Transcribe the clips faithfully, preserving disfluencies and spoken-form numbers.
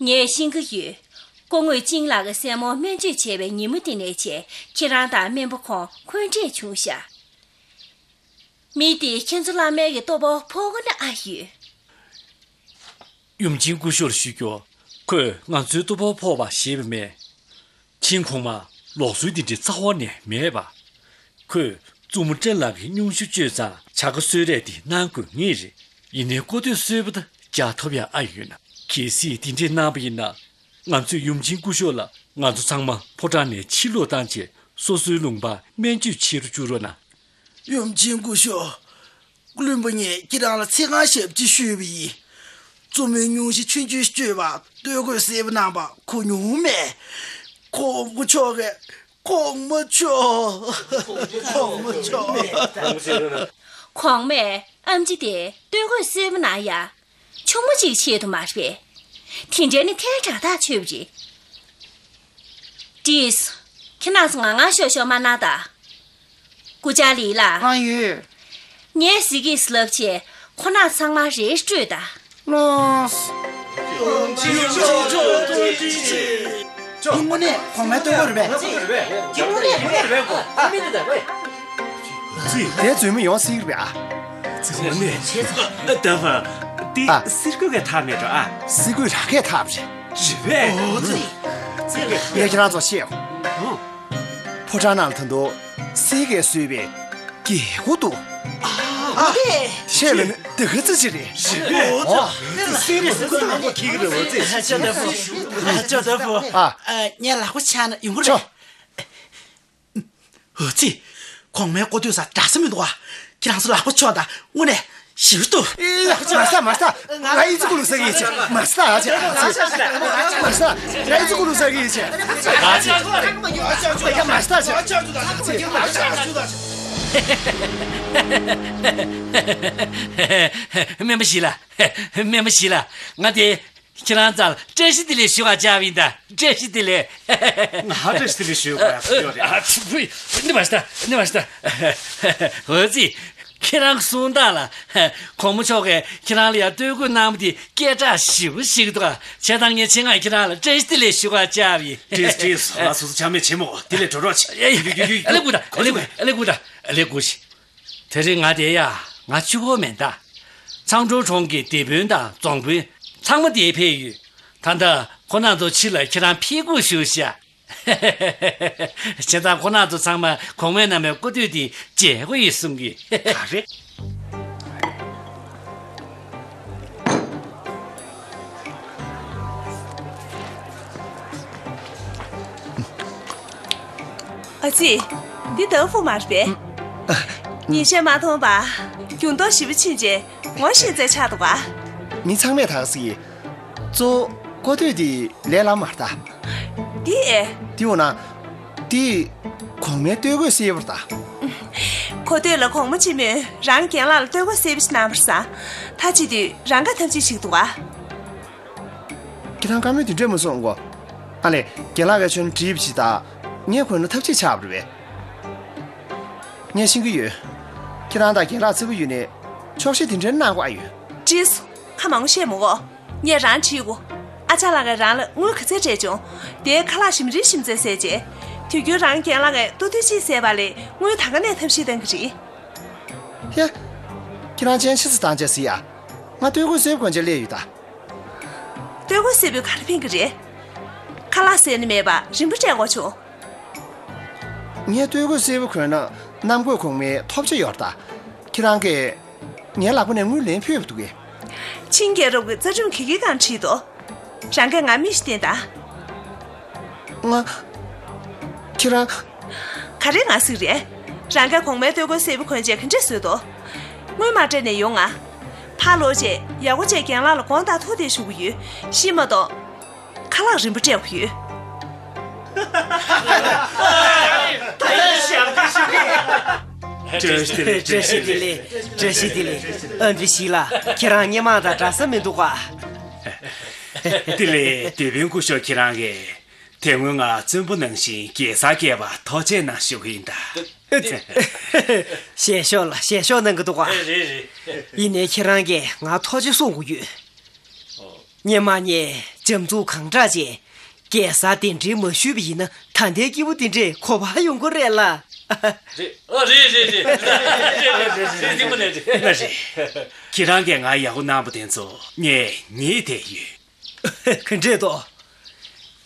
ངས་ཤེས་ཀྱི་ཡོད། སྐུ་ངོ་ཅིང་ལགས་ཀྱི་སྲས་མོ་སྨན་བཅོས་བྱས་པའི་ཉིན་མོ་དེ་ནས་བྱས་ཁྱེད་རང་དང་སྨན་པ་ཁོང་འཁོན་འགྲས་བྱུང་ཤག་མི་དེས་ཁྱེད་ཚོ་བླ་མའི་གི་ལྟོ་ཕོར་ཕོག་གི་ན་ཨ་ཡོད། ཡུམ་ཆེན་སྐུ་ཞབས་ཞུ་རྒྱུ། ཁོས་ང་ཚོའི་ལྟོ་ཕོར་ཕོག་པ་ཤེས་པ་མེད། ཕྱིན་གོང་མ་ལོག་སྲོལ་འདི་འདྲའི་རྩ་བ་ནས་མེད་པ། ཁོས་བཙུན་མོ་སྤྲིན་ལགས་ཀྱི་སྙུང་གཞི་བཅོས་ཙང་བྱ་དགའ་གསོལ་རས་འདི་གནང་དགོས་ངེས་རེད། ཡིན་ནའི་ཀོ་ཐོས་གསོལ་བ་ད་རྒྱག་ཐུབ་ཡ་ཨ་ཡོད་ན། གལ་སྲིད་དེ་འདྲས་གནང་པ་ཡིན་ན། ང་ཚོས་ཡུམ་ཆེན་སྐུ་ཞབས་ལ་ང་ཚོ་ཚང་མ་ཕོ་བྲང་ནས་ཕྱིར་ལོག་བཏང་རྗེས་སོ་སོའི་ལུང་པར་སྨན་བཅོས་བྱེད་རུ་བཅུག་རོགས་གནང་། ཡུམ་ཆེན་སྐུ་ཞབས། བློན་པོ་ངས་ཁྱེད་རང་ལ་ཚིག་རྐང་ཞབས་ཕྱི་ཞུས་པ་ཡིན། བཙུན་མོའི་སྙུང་གཞི་ཆུང་ཆུང་བཅོས་པར་སྟོད་གོས་སེར་པོ་གནང་པ་གོ་མྱོང་མེད། གོང་མ་མཆོག་གིས། གོང་མ་མཆོག་གོང་མ་མཆོག་གོང་མས་ཨམ་ཆི་དེ་སྟོད་གོས་སེར་པོ་གནང་ཡ། ཆུང་མ་གཅིག་ཆེད་དུ་མ་རེད་པས། དེ་འདྲ་ནི་ཐལ་དྲགས་ཐག་ཆོད་པ་རེད། ཏྲིས། ཁྱེད་རྣམ་ཚོ་ང་ང་ཤོག་ཤོག་མ་གནང་དང་། སྐུ་བཅར་ལི་ལགས། ང་ཡོད། ངས་ཟི་གིས་ལབ་བྱས་ཁོ་རྣམ་ཚང་མ་རེ་སྤྲོད་དང་། ལོས། དངོས་གནས་གོང་མའི་སྟོད་གོས་རེད་པས། དེ་རྫུན་མ་ཡོང་སྲིད་རེད་པས་ཨ། རྫུན་མ་ནི། ད་བ། དེ་ཨ། སེར་གོས་ཀྱི་ཐག་མེད་འགྲོ་ཨ། སེར་གོས་རང་གི་ཐག་རེད། རེད་པས། ངས་ཁྱེད་རང་ཚོ་བཤད། ཕོ་བྲང་ནང་ལ་ད་དུང་གསེར་གྱིས་བཟོས་པའི་རྒྱལ་སྒོ་འདུག་ཨ། ཤེས་ལ་ནི་དེ་ག་ཙི་ཅི་རེད། རེད་པས། ཨོ། ཨ། ངས་ལག་པ་འཆང་ན་ཡོང་གི་རེད། འོ་ཙི། གོང་མའི་སྐུ་སྟོད་ས་འདྲ་ས་མི་འདུག་ཨ། ཁྱེད་རང་ཚོ་ལག་པ་ཆོག་ད་དངོས་གནས་ཞིབ་ཏུ། མ་ས་མ་ས། ང་ཨི་ཙི་ཀུ་ལུ་ས་གི་ཆེ། མ་ས་ཨ་ཆེ། མ་ས། ང་ཨི་ཙི་ཀུ་ལུ་ས་གི་ཆེ། ཨ་ཆེ། མ་ས་ཆེ། སྨན་པ་ཞིག་ལ། སྨན་པ་ཞིག་ལ། ང་དེ། ཁྱེད་རང་ཚོར་བཀྲ་ཤིས་བདེ་ལེགས་ཞུ་བར་བཅར་བ་ཡིན་ད། བཀྲ་ཤིས་བདེ་ལེགས། ང་བཀྲ་ཤིས་བདེ་ལེགས་ཞུ་དགོས་ཡ་ཡོད་རེད། ཨ་ཚུ་བུ། ནི་མ་ཤི་ད། ནི་མ་ཤི་ད། འོ་ཙི། ཁྱེད་རང་གསུང་སྟངས་ལ། གོང་མ་མཆོག་གིས་ཁྱེད་རང་ལ་ཡ་སྟོད་གོས་གནང་བ་དེ་སྐད་གྲགས་ཞེ་པོ་ཞིག་འདུག་བྱས་ཙང་ངས་ཆེད་མངགས་ཁྱེད་རང་ལ་བཀྲ་ཤིས་བདེ་ལེགས་ཞུ་བར་བཅར་བ་ཡིན། ཏྲིས་ཏྲིས། ང་སོ་སོ་ཆ་མེད་ཆེན་མོ་དེ་ལས་འགྲོ་རོགས་བྱེད། ཨ་ལེ་གུ་ད། ཨ་ལེ་གུ་ད། ཨ་ལེ་གུ་ད། ཨ་ལེ་གུ་ཤི། དེ་རིང་ང་དེ་ཡ་ང་གཅིག་པོ་མིན་ད། ཚང་སྒྲོལ་གྲོང་གི་སྡེ་དཔོན་དང་རྫོང་དཔོན་ཚང་མ་དེ་ཕེབས་ཡོད། ད་ལྟ་ཁོ་རྣམ་ཚོ་ཕྱི་ལ་ཁྱེད་རང་ཕེབས་སྒུག་ཞུ་ཤག་བྱས་ཙང་ཁོ་རྣམ་ཚོ་ཚང་མ་གོང་མའི་ནང་མའི་སྐུ་སྟོད་དེ་མཇལ་དགོས་ཡོད་གསུང་གི། ག་རེ། ཨ་ཙི། འདི་ཏཱ་ཧྥུ་མ་རེད་པས། ཉིན་ཤས་མ་མཐོང་པ། འགྱུར་ལྡོག་ཞེ་པོ་ཕྱིན་རྗེས་ངོ་ཤེས་ཚད་ཆགས་འདུག་ག་མི་ཚང་མས་ད་ག་ཟེར་གི། གཙོ་བོ་ཀོ་ཐོས་དེ་ལས་སླ་མ་རེད་ད། འདི་ཨེ། དེ་འོ་ན། དེ་གོང་མའི་སྟོད་གོས་སེར་པོ་རེད་ད། ཁོ་ཐོས་ལ་གོང་མ་ཆེན་མོས་རང་རྒན་ལགས་ལ་སྟོད་གོས་སེར་པོ་ཞིག་གནང་བར་སང་། ད་བྱེད་དུས་རང་དགའ་ཐབས་ཅིག་ཞིག་འདུག་ག་ཁྱེད་རང་བཀའ་མོལ་དེ་འདྲས་མ་གསུང་གོ། ཨ་ལེ། རྒན་ལགས་ཀྱིས་ཁྱོད་དྲིས་པ་ཞིག་དང་། ངས་གོན་ན་ཐབས་ཅིག་ཆགས་པ་རེད་པས། ངས་ཤེས་ཀྱི་ཡོད། ཁྱེད་རང་དང་རྒན་ལགས་རྩེ་པོ་ཡོད་ནས་ཆོག་ཤེས་དེ་འདྲ་གནང་དགོས་ཨ་ཡོད། ཏྲིས། ཁ་མང་པོ་བཤད་མི་དགོས། ངས་རང་དྲིས་གོ། ཨ་ཅག་ལགས་ཀྱིས་རང་ལ་དངུལ་ག་ཚད་སྤྲད་བྱུང་། དེའི་ཁ་ལག་ཞིམ་རིམ་ཞིམ་ཚད་བཟས་རྗེས། དུས་རྒྱུན་རང་རྒན་ལགས་ཀྱིས་ལྟོ་ཐུན་གཅིག་བཟས་པ་ལས་དངུལ་ད་ག་ནས་ཐབས་ཤེས་གཏང་གི་རེད། ཧེ། ཁྱེད་རང་ཅན་ཆི་ཙི་བཏང་བྱས་ཟིག་ཡ། ང་སྟོད་གོས་སེར་པོ་གོན་བྱས་སླེབས་ཡོད་ད། སྟོད་གོས་སེར་པོས་ག་རེ་ཕན་གི་རེད། ཁ་ལག་ཟས་ནི་མེད་པ་རིན་པོ་སྤྲད་དགོས་བྱུང་། ངས་སྟོད་གོས་སེར་པོ་གོན་ན་གནམ་བསྐོས་གོང་མའི་ཐོབ་ཆ་ཡོད་རེད་ད། ཁྱེད་རང་གིས་ངའི་ལག་པ་ནས་དངུལ་ལེན་ཕོད་པ་འདུག་གས། ཆིང་རྒྱལ་རབས་ཀྱི་རྩ་ཁྲིམས་ག་གི་སྒང་བྲིས་འདུག་རང་གིས་ང་མི་ཞིག་བསྟེན་དང་། ང་། ཁྱེད་རང་། ག་རེ་ང་ཟིག་རེད། རང་གིས་གོང་མའི་སྟོད་གོས་སེར་པོ་གོན་བྱས་ག་འདྲས་བཟོས་འདུག་དངུལ་མ་སྤྲད་ནས་ཡོང་ང་། ཕར་ལོག་བྱས་ཡག་པོ་བྱས་རྒན་ལགས་ལ་དགོངས་དག་ཐུགས་རྗེ་ཆེ་ཞུ་གི་ཡོད། ཤི་མ་གཏོགས། ཁ་ལག་རིན་པོ་སྤྲད་དགོས་ཡོད། བཀྲ་ཤིས་བདེ་ལེགས། བཀྲ་ཤིས་བདེ་ལེགས། བཀྲ་ཤིས་བདེ་ལེགས། ཨ་འདྲི་ཞིག་ལ་ཁྱེད་རང་སྔོན་མ་དང་འདྲ་ས་མི་འདུག་ག་དེ་ལས་སྡེ་དཔོན་སྐུ་ཞབས་ཁྱེད་རང་གིས་དེ་སྔོན་ང་བཙུན་པོ་ནང་བཞིན་རྒྱལ་སར་བསྐྱལ་བར་ཐུགས་རྗེ་གནང་ཞུ་གི་ཡིན་ད། ཞལ་ཤོག་ལ་ཞལ་ཤོག་གནང་གི་འདུག་ག་རེད་རེད། ཡིན་ནའི་ཁྱེད་རང་གིས་ང་ཐུགས་རྗེ་གསུང་དགོས་ཡོད། སྔོན་མ་ངས་ འཇམ་རྩུབ་གང་དྲག་ཅེས། རྒྱལ་སར་གདན་འདྲེན་མ་ཞུས་པ་ཡིན་ན་ད་ལྟའི་སྐྱེས་བུ་འདི་འདྲས་གོ་བ་ཡོང་གི་རེད་ལ། རེད། ཨ། རེད་རེད་རེད་རེད་རེད་རེད་རེད། ཐིག་མ་ནས་རེད། ལགས་རེད། ཁྱེད་རང་གིས་ང་ཡག་པོ་གནང་པ་དེ་ཚོ་ངས་ཉེས་བསྡད་ཡོད། ག་འདྲས་འདུག་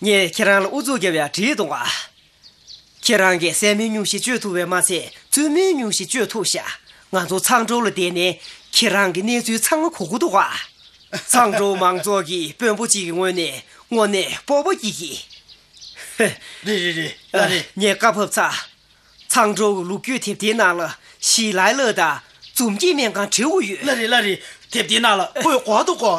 ངས་ཁྱེད་རང་ལ་ཨུ་ཚུགས་རྒྱབ་ཡ་བྲིས་གཏོང་ཨ། ཁྱེད་རང་གིས་སྲན་མའི་སྙུང་གཞི་གཅོད་ཐུབ་པས་མ་ཚད་བཙུན་མའི་སྙུང་གཞི་གཅོད་ཐུབ་ཤག་ང་ཚོ་མཚང་སྒྲོག་ལ་བསྡད་ནས་ཁྱེད་རང་གི་གནས་ཚུལ་ཚང་མ་གོ་གི་འདུག་ག་ཚང་སྒྲོག་མང་ཚོགས་ཀྱིས་དཔོན་པོ་གཅིག་གི་ངོས་ནས་དངོས་གནས་སྤོབས་པ་སྐྱེ་གི། རེད་རེད་རེད། ལགས་རེད། ངས་བཀའ་ཕབ་ཚར། མཚང་སྒྲོག་གི་ལོ་རྒྱུས་དེབ་ཐེར་ནང་ལ་ཞི་ལའི་ལགས་དང་འཛུམ་སྐྱིད་སྨན་ཁང་བྲིས་དགོས་ཡོད། ལགས་རེད་ལགས་རེད། དེབ་དེའི་ནང་ལ་ཁོས་གོ་འདུག་གོ།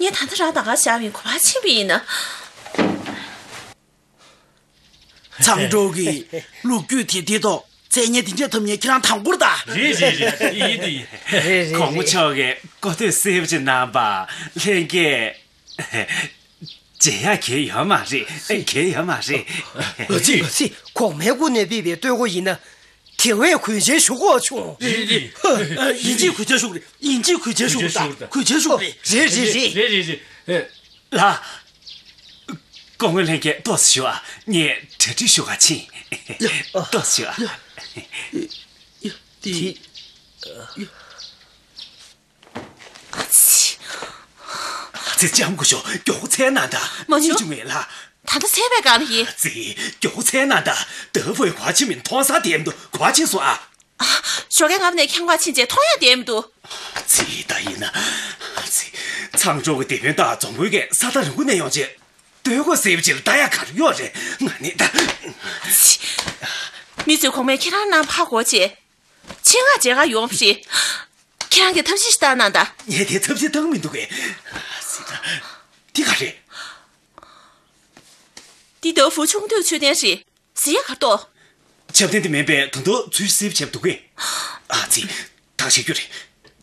ངས་ད་ལྟ་རང་ད་ག་བཞག་པའི་གོ་བ་ཕྱིན་པ་ཡིན་ན། མཚང་སྒྲོག་གི་ལོ་རྒྱུས་དེབ་དེའི་ཐོག་མཚན་སྙན་དེ་འདྲས་ཐོབ་མཁན་ཁྱེད་རང་དང་པོ་རེད་ད། རེད་རེད་རེད། ཡིན་དེ་ཡིན། རེད་རེད། གོང་མ་མཆོག་གིས་གོ་ཐོས་གསལ་པོ་ཅིག་གནང་པ་ལྷན་རྒྱས། བརྗེད་ཡག་གང་ཡོད་མ་རེད། གང་ཡོད་མ་རེད། ཨ་ཙི། ཨ་ཙི། གོང་མའི་སྐུ་ནས་ཕུལ་བའི་སྟོད་གོས་ཡིན་ན། དེ་བས་གོས་ཆེན་ཞུ་དགོས་བྱུང་། རེད་རེད། ཡིན་གཅིག་གོས་ཆེན་ཞུ་གི་རེད། ཡིན་གཅིག་གོས་ཆེན་ཞུ་གི་རེད་ད། གོས་ཆེན་ཞུ་གི་རེད། རེད་རེད་རེད། རེད་རེད་རེད། ལགས། སྐུ་ངོ་ལྷན་རྒྱས་ཏོག་ཙམ་བཞུགས་ཨ། ངས་གྲ་སྒྲིག་ཞུ་ག་ཕྱིན། ཡ། ཏོག་ཙམ་བཞུགས་ཨ། ཡ། ཡ། དེ། ཡ། ཨ་ཙི། ཨ་ཙི། ལྕམ་སྐུ་ཞབས། མགྱོགས་པོ་འཚལ་གནང་དང་། མ་འགྱོ། ཅི་བྱུང་ངེས་ལ། ད་ལྟ་འཚལ་བའི་སྒང་ལ་ཡིན། ཨ་ཙི། མགྱོགས་པོ་འཚལ་གནང་དང་། ད་བོད་ག་པར་ཕྱིན་མིན་མཐོང་ས་བསྡད་མི་འདུག་ག་པར་ཕྱིན་སོང་ཨ། ཨ། ཞོགས་ཀས་ངའི་ནས་ཁྱང་པ་ཕྱིན་རྗེས་མཐོང་ཡ་བསྡད་མི་འདུག་ཨ་ཙི། ད་ཡིན་ན། ཨ་ཙི། མཚང་སྒྲོག་གི་དེད་དཔོན་དང་རྫོང་དཔོན་གྱིས་ས་ཐག་རིང་པོ་ནས་ཡོང་རྗེས། སྟོད་གོས་སེར་པོ་ཅིག་ལ་ལྟ་ཡ་ག་རེ་ཡོད་རེད། ང་ནི་ད། ཨ་ཙི། མི་ཚོས་གོང་མས་ཁྱེད་རང་གནང་ཕར་འགྲོ་བྱས། ཆེད་མངགས་མཇལ་ཁ་ཡོང་བ་རེད། ཁྱེད་རང་གིས་ཐབས་ཤེས་ཤིག་བཏང་གནང་དང་། ངས་དེ་ཐབས་ཤེས་བཏང་མི་འདུག་གས། ཨ་ཙི། ད། འདི་ག་རེད། འདི་ལྟ་བུ་ཆུང་དུས་མཆོད་རྟེན་རེད། ཟེར་ཡ་ག་རེ་འདུག་ཆབ་རྟེན་དེ་མིན་པས་ད་དུང་ཚུལ་གསལ་པོ་བྱས་འདུག་གས། ཨ་ཙི། ཐག་ཆོད་རྒྱུ་རེད།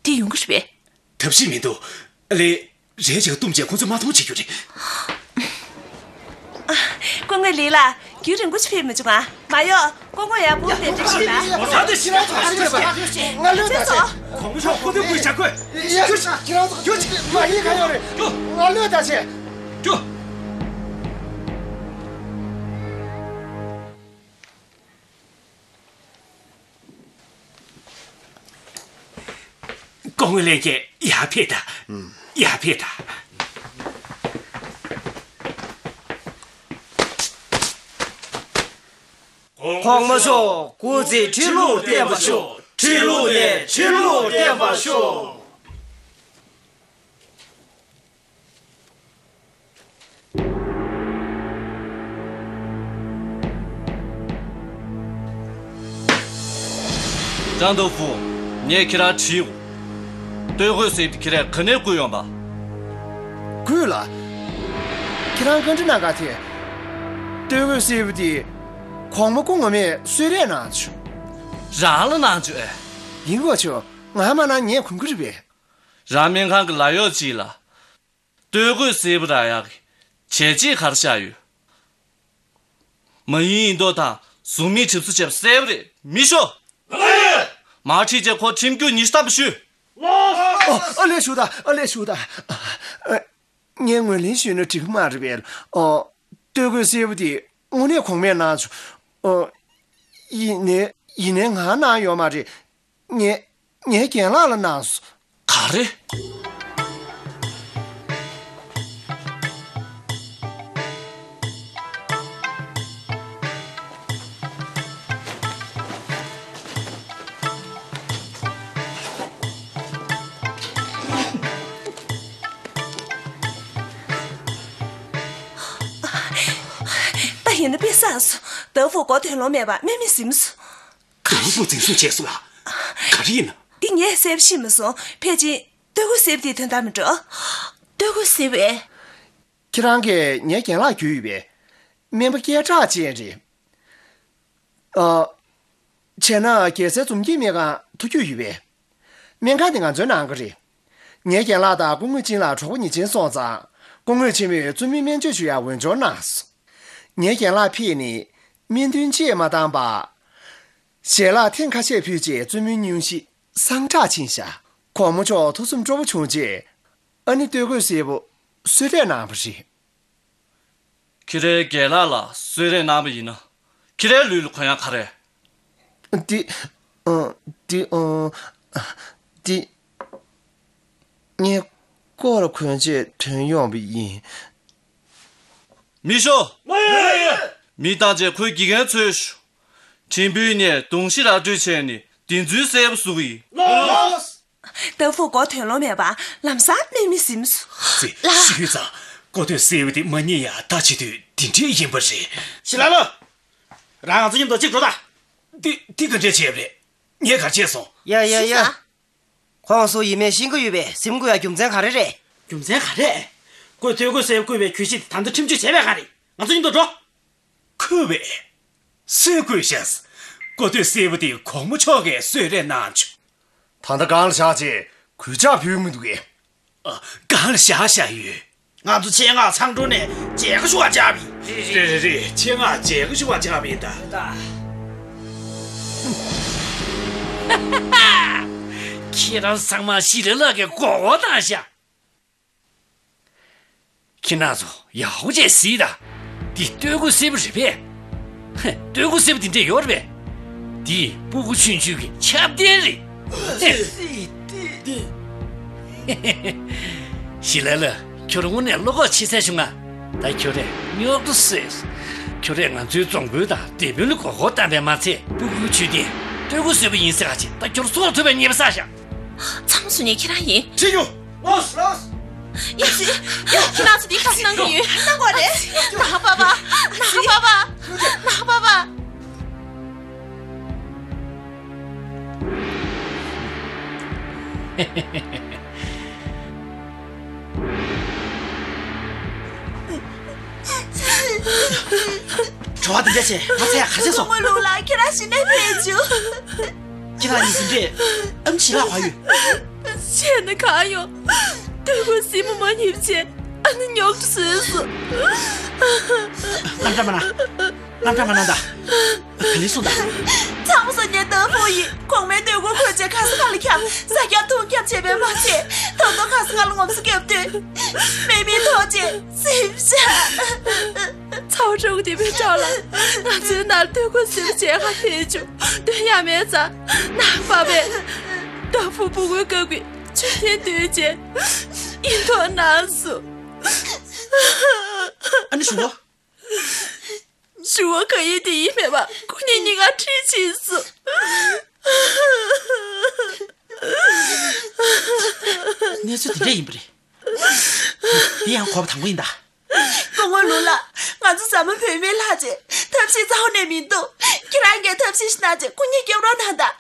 འདི་ཡོང་གི་རེད་པས། ཐབས་ཤེས་མི་འདུག་ཨ་ལེ། རེད་ཅེས་བཏུམས་བྱས་ཁོང་ཚོས་མ་མཐོང་བྱེད་རྒྱུ་རེད། སྐུ་ངོ་ལི་ལགས། རྒྱུན་རིང་པོ་ཞིག་ཕེབས་མི་བྱུང་ང་། མ་གཡོག་སྐུ་ངོ་ཡག་པོ་དེ་འདྲ་ཞིག་ལ། ད་དེ་ཕྱི་ནང་ཚོགས་ཞིག་ཕེབས་པ། ང་ལོས་ད་བྱས། གོང་མ་མཆོག་སྐུ་མདུན་སྐུ་ཞབས་ཁོས། ཡ། ཕྱི་ནང་ཚོགས་རྒྱུ་ཅིག་མ་ཡིན་ག་ཡོད་རེད། རྒྱུ། ང་ལོས་ད་བྱས། རྒྱུ། སྐུ་ངོ་ལྷན་རྒྱས། ཡར་ཕེབས་དང་། ཡར་ཕེབས་དང་། གོང་མ་མཆོག་སྐུ་ཚེ་ཁྲི་ལོར་བརྟན་པར་ཤོག་ཁྲི་ལོ་ནས་ཁྲི་ལོར་བརྟན་པར་ཤོག་ཀྲང་ཏོ་ཧྥུ། ངས་ཁྱེད་རང་དྲིས་འོ། སྟོད་གོས་སེར་པོ་དེ་ཁྱེད་རང་ག་ནས་བརྐུས་ཡོང་པ། བརྐུས་ལ། ཁྱེད་རང་བཀའ་འདྲི་གནང་ག་དེ། སྟོད་གོས་སེར་པོ་དེ། གོང་མ་སྐུ་ངོ་མས་གསོལ་རས་གནང་བྱུང་། རང་ལ་གནང་བྱུང་ཨེ། ཡིན་དགོས་ཆོག་ང་མ་གནང་ངས་གོན་གི་རེད་པས། རང་སྨན་ཁང་གི་ལཱ་གཡོག་ཅིག་ལ། སྟོད་གོས་སེར་པོ་རག་ཡག་གི་བྱས་རྗེས་ག་རེ་བཞག་ཡོད། མ་ཡིན་ཡིན་མདོག་དང་གཟུགས་མེད་གྲིབ་བསུ་བྱས་པ་གསལ་པོ་རེད། མི་ཤོག་མར་ཁྲིད་བྱས་ཁོ་ཁྲིམས་རྒྱུད་ཉི་ཤུ་ཐམ་པ་ཞུས། ཨ་ལས་ཞུ་ད། ཨ་ལས་ཞུ་ད། ངས་ངོས་ལེན་ཞུས་ན་འགྲིག་གི་མ་རེད་པས། སྟོད་གོས་སེར་པོ་དེ་དངོས་གནས་གོང་མས་གནང་བྱུང་། ཡིན་ནའི་ཡིན་ནའི་ང་གནང་ཡོད་མ་རེད། ངས་ངའི་རྒན་ལགས་ལ་གནང་སོང་། ག་རེ། ད་ཡིན་ན་དཔེ་བསགས་སོང་། ཏའུ་ཧྥུ་མགོ་ཐོན་ལོང་མེད་པར་དམན་མི་ཟིན་སོང་། ཏའུ་ཧྥུ་འཛིན་བཟུང་བྱས་སོང་ལ། ག་རེ་ཡིན་ན། འདི་ངས་གསལ་པོ་ཤེས་མ་སོང་། ཕལ་ཆེར་སྟོད་གོས་སེར་པོ་དེའི་དོན་དག་མི་འགྲོ། སྟོད་གོས་སེར་པོ་ཨེ། ཁྱེད་རང་གིས་ངའི་རྒན་ལགས་བརྒྱུད་ཡོད་པས། སྨན་པ་སྐད་གྲགས་ཅན་རེད། ཨ། བྱས་ན་རྒྱལ་སའི་འཛུམ་སྐྱིད་སྨན་ཁང་ཐུགས་རྒྱུས་ཡོད་པས། སྨན་ཁང་དེ་ང་ཚོའི་ནང་གི་རེད། ངའི་རྒན་ལགས་དང་སྐུ་ངོ་ཅིན་ལགས་གྲོགས་པོ་ཉེ་ཆེན་སོང་ཙང་། སྐུ་ངོ་ཆེན་མོས་བཙུན་མོའི་སྨན་བཅོས་ཞུ་ཡག་འོས་སྦྱོར་གནང་སོང་། ངའི་རྒན་ལགས་ཕེབས་ནས་སྨན་ཐུན་གཅིག་མ་བཏང་བར། ཞལ་ལག་ཐེངས་ཁ་ཤས་ཕུལ་རྗེས་བཙུན་མོའི་སྙུང་གཞི་སངས་དྲག་ཕྱིན་བཞག་གོང་མ་མཆོག་ཐུགས་སེམས་སྤྲོ་པོ་བྱུང་རྗེས། ཨ་ནེ་སྟོད་གོས་སེར་པོ་གསོལ་རས་གནང་བ་རེད། ཁྱེད་རའི་རྒན་ལགས་ལ་གསོལ་རས་གནང་བ་ཡིན་ན། ཁྱེད་རའི་ལུས་ལ་གོན་ཡག་ག་རེ། འདི། ཨ། འདི། ཨ། འདི། ངས་ལྐོག་ལ་གོན་ཆེད་དོན་ཡོང་བ་ཡིན། མི་ཤོག་མ་ཡོད། མི་བཏང་བྱས་ཁོའི་དགེ་རྒན་འཚོལ་ཤོག་དྲིན་པོའི་ནས་གདོང་ཤི་ར་སྤྲོད་བྱས་ནས་བདེན་རྫུན་གསལ་པོ་བཟོ་གི་ཡིན། ལགས། ཏ་ཕུ་མགོ་ཐོན་ལོང་མེད་པ་ལམ་སང་སྨན་མི་ཟིན་སོང་། ཙི། ལགས། ཞུས་ཙང་། མགོ་ཐོན་གསལ་པོ་དེ་མ་རྙེད་ཡ་ད་བྱེད་དུས་འདི་འདྲས་ཡིན་པ་རེད། ཞི་ལ་ལ། རང་ང་ཚོ་མཉམ་དུ་གཅིག་འགྲོ་ད། འདི་འདི་ག་འདྲས་བྱས་པ་རེད། ངས་ག་རེ་བྱས་སོང་། ཡ་ཡ་ཡ། ཞི་ཙང་། ཁོང་སུ་ཡིན་མེད་ཤེས་ཀྱི་ཡོད་པས་གཟིམ་དགོས་ཡ་རྒྱུ་མཚན་ག་རེ་རེད། རྒྱུ་མཚན་ག་རེ། ཁོས་སྟོད་གོས་གསལ་པོ་བརྐུས་པའི་གྱོད་གཞི་དེ་ད་ལྟ་ཁྲིམས་གཅོད་བྱས་པས་ག་རེད། ང་ཚོ་མཉམ་དུ་འགྲོ། ཁོས་པས། སུས་བརྐུས་ཤག་མགོ་ཐོད་སེར་པོ་དེ་གོང་མ་མཆོག་གིས་གསོལ་རས་གནང་བྱུང་། ད་ལྟ་སྒང་ལ་བཞག་རྗེས་གུས་ཕྱག་ཕུལ་མི་འདུག་གས། ཨ། སྒང་ལ་བཞག་བཞག་ཡོད། ང་ཚོ་ཆེད་མངགས་མཚང་སྒྲོག་ནས་མཇལ་ཁ་ཞུ་བར་བཅར་བ་ཡིན། རེད་རེད་རེད། ཆེད་མངགས་མཇལ་ཁ་ཞུ་བར་བཅར་བ་ཡིན་ད། ཁྱེད་རང་ཚང་མ་ཞི་ལ་ལགས་ཀྱིས་མགོ་སྐོར་བཏང་ཤག་ཁྱེད་རང་ཚོ་ཡག་པོ་བྱས་གཟིགས་དང་། འདི་སྟོད་གོས་སེར་པོ་རེད་པས། ཧེ། སྟོད་གོས་སེར་པོ་དེ་འདྲས་ཡོད་རེད་པས། འདི་སྤུ་གུ་ཆུང་ཆུང་གི་ཆབ་རྟེན་རེད། ཧེ། ཞི་ལ་ལ། ཁྱོད་རང་དངོས་གནས་བློ་ཁོག་ཆེ་ས་བྱུང་ང་། ད་ཁྱོད་རས་རྙོག་དྲ་བཟོས། ཁྱོད་རས་ང་ཚོའི་རྫོང་དཔོན་དང་སྡེ་དཔོན་ལ་མགོ་སྐོར་བཏང་བས་མ་ཚད། སྤུ་གུ་ཆུང་དུས་སྟོད་གོས་སེར་པོ་ཡིན་ཟེར་ག་ཅིག་ད་ཁྱོད་སྲོག་ཐོབ་པའི་ཉེས་པ་བསགས་ཤག་ཚང་མ་བཟོ་མཁན་ཁྱེད་རང་ཡིན། ཁྲིད་རྒྱུ། ལོས། ལོས། ཡ་ཙི། ཡ། ཁྱེད་རང་ཚོ་འདི་ག་རེ་གནང་གི་ཡོད། གནང་དགོས་རེད། ནང་པ་པ། ནང་པ་པ། ནང་པ་པ། བྲོ་བ་འདི་འདྲ་བྱས་ང་ཚོ་ཡ་ག་ཚོད་སོང་། སྐུ་ངོ་ལུག་ལགས། ཁྱེད་རང་གཞི་ནས་ཕེབས་བྱུང་། ཁྱེད་རང་གཉིས་འདི་འདྲས་ཨམ་ཆི་ལ་བ་ཡོད། བཤད་ན་གང་ཡོང་། སྟོད་གོས་སེར་པོ་མ་རྙེད་བྱས་ཨ་ནི་རྙོག་དྲ་བཟོས་སོང་། རྣམ་གྲངས་མ་གནང་། རྣམ་གྲངས་མ་གནང་ད། ག་ལེ་སོང་ད། ཚང་མ་སོ་ཉེ་ཏོ་ཕོ་ཡིས་གོང་མའི་སྟོད་གོས་གོན་བྱས་ཁ་ས་ཁ་ལ་འཁྱམས། ས་སྐྱ་ཐུག་འཁྱམས་བྱས་པས་མ་ཚད། ད་དུང་ཁ་ས་ཁ་ལ་ངོམ་སོ་རྒྱབ་དུས་མེ་མེ་ཐོག་བྱས་སེམས་ཤ། ཚ་བ་སྤྲོ་གི་དེ་བས་སྐྲག་ལ། ང་ཚོའི་ནང་སྟོད་གོས་སེར་པོ་བྱས་ཁ་ཕེབས་བྱུང་། དོན་ཡ་མེད་ཙང་ནང་པ་པས་ཏོ་ཕུ་སྤུ་གུའི་སྐབས་ཀྱི་མཆོད་རྟེན་བཏོན་བྱས་ཡིད་ཐོག་གནང་སོང་། ཨ་ནི་ཞུ་བ། ཞུ་བ་ག་ཡེ་དེ་ཡིན་མེད་པ་ཁོ་གཉིས་གཉིས་ཀ་ཁྲིད་ཕྱིན་སོང་། གནས་ཚུལ་དེ་འདྲ་ཡིན་པ་རེད། འདི་ཡང་གོ་བ་དང་པོ་ཡིན་ད། སྐུ་ངོ་ལུག་ལགས། ང་ཚོ་ཟ་མ་བོད་མི་ལྷག་བྱས་ཐབས་ཤེས་རྩ་བ་ནས་མི་འདུག་ཁྱེད་རང་གིས་ཐབས་ཤེས་ཤིག་གནང་བྱས་ཁོ་གཉིས་སྐྱོབ་རོགས་གནང་དང་།